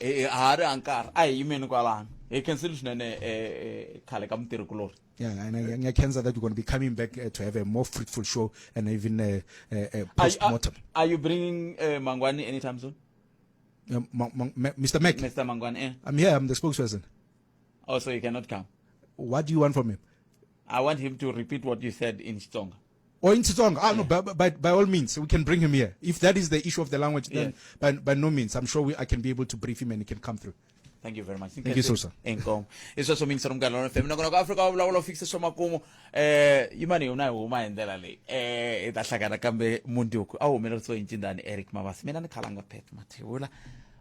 eh, ha ri nkarhi a hi yimeni kwalano hi khensile swinene khale ka mutirhikulorhi Yeah, and I, I can that we're going to be coming back uh, to have a more fruitful show and even a, a, a post-mortem. Are, are you bringing uh, Mangwani anytime soon? Uh, Mr. Mac. Mr. Mangwani, eh? I'm here. I'm the spokesperson. Oh, so you cannot come. What do you want from him? I want him to repeat what you said in Xitsonga. Or in Xitsonga. Ah, no, by, by, by all means, we can bring him here. If that is the issue of the language, then yeah. by, by no means. I'm sure we, I can be able to brief him and he can come through. Thank you very much. Thank you so sir. Inkomo. I sweswo mi yingisela Munghana Lonene FM. Nongonoko Afrika wa vulavula wu fikisa swa makumu. Eh yimani yona hi huma hi ndlela leyi. Eh hi ta hlangana kambe mundzuku. A wu humelerisiwe hi Ncindani Eric Mabasa. Mina ni khalanga Pat Mathebula.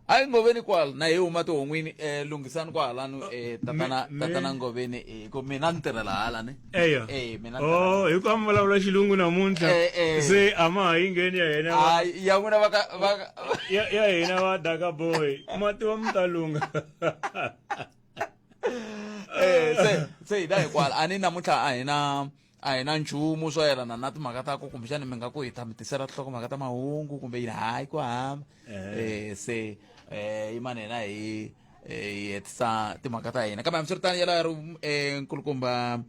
A yi Ngoveni kwala na hi huma tihon'wini eh lunghisani kwahalano eh tatana tatana Ngoveni eh ku mina ni tirhela hala ne. Eya. Eh mina ni Oh, hi ku a mi vulavula xilungu namuntlha. Eh, eh. Se a ma ha yi ngheni ya hina. va- Hayi ya n'wina va ka va ka Ya ya hina va daka boy. Mati wa mi ta lungha. Eh se se hi la hikwala a ni namuntlha a hi na a hi na nchumu swo yelana na timhaka ta ku kumbexani mi nga ku hi ta mi tisela tinhlokomhaka ta mahungu kumbe yini hayi ku hamba eh se eh yimani hina hi eh, hi hetisa timhaka ta hina kambe hambiswiritano yaloyo ri eh, nkulukumba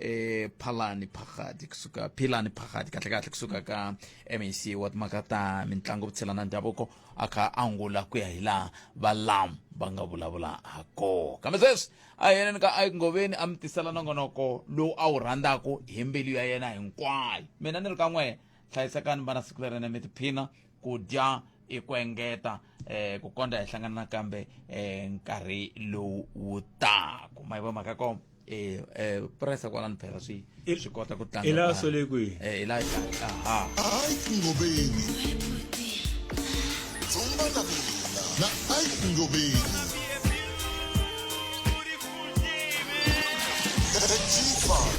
eh Phalani Phagadi kusuka Philani Phagadi kahle kahle kusuka ka MEC wa timhaka ta mitlangu vutshila na ndhavuko a kha a angula ku ya hi laha valam va nga vulavula ha kona kambe sweswi a hi yeneni ka Ike Ngoveni a mi tisela nongonoko lowu a wu rhandzaka hi mbilu ya yena hinkwayo mina ni ri ka n'we hlayisekani vana siku lerene mi tiphina ku dya i ku engeta eh ku konda hi hlangana nakambe eh nkarhi lowu wu taku ma yi vo mhaka kona eh eh pressa kwalani phela swi swi kota ku tlanga i laha sole kwihi eh i laha aha Ike Ngobeni Dzumba na mina na Ike Ngobeni The G-Funk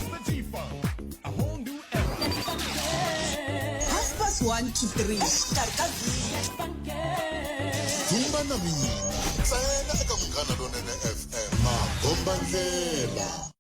Half past 1 to 3 exikarhi ka vhiki. Dzumba na mina ntsena eka Munghana Lonene FM makomba ndlela.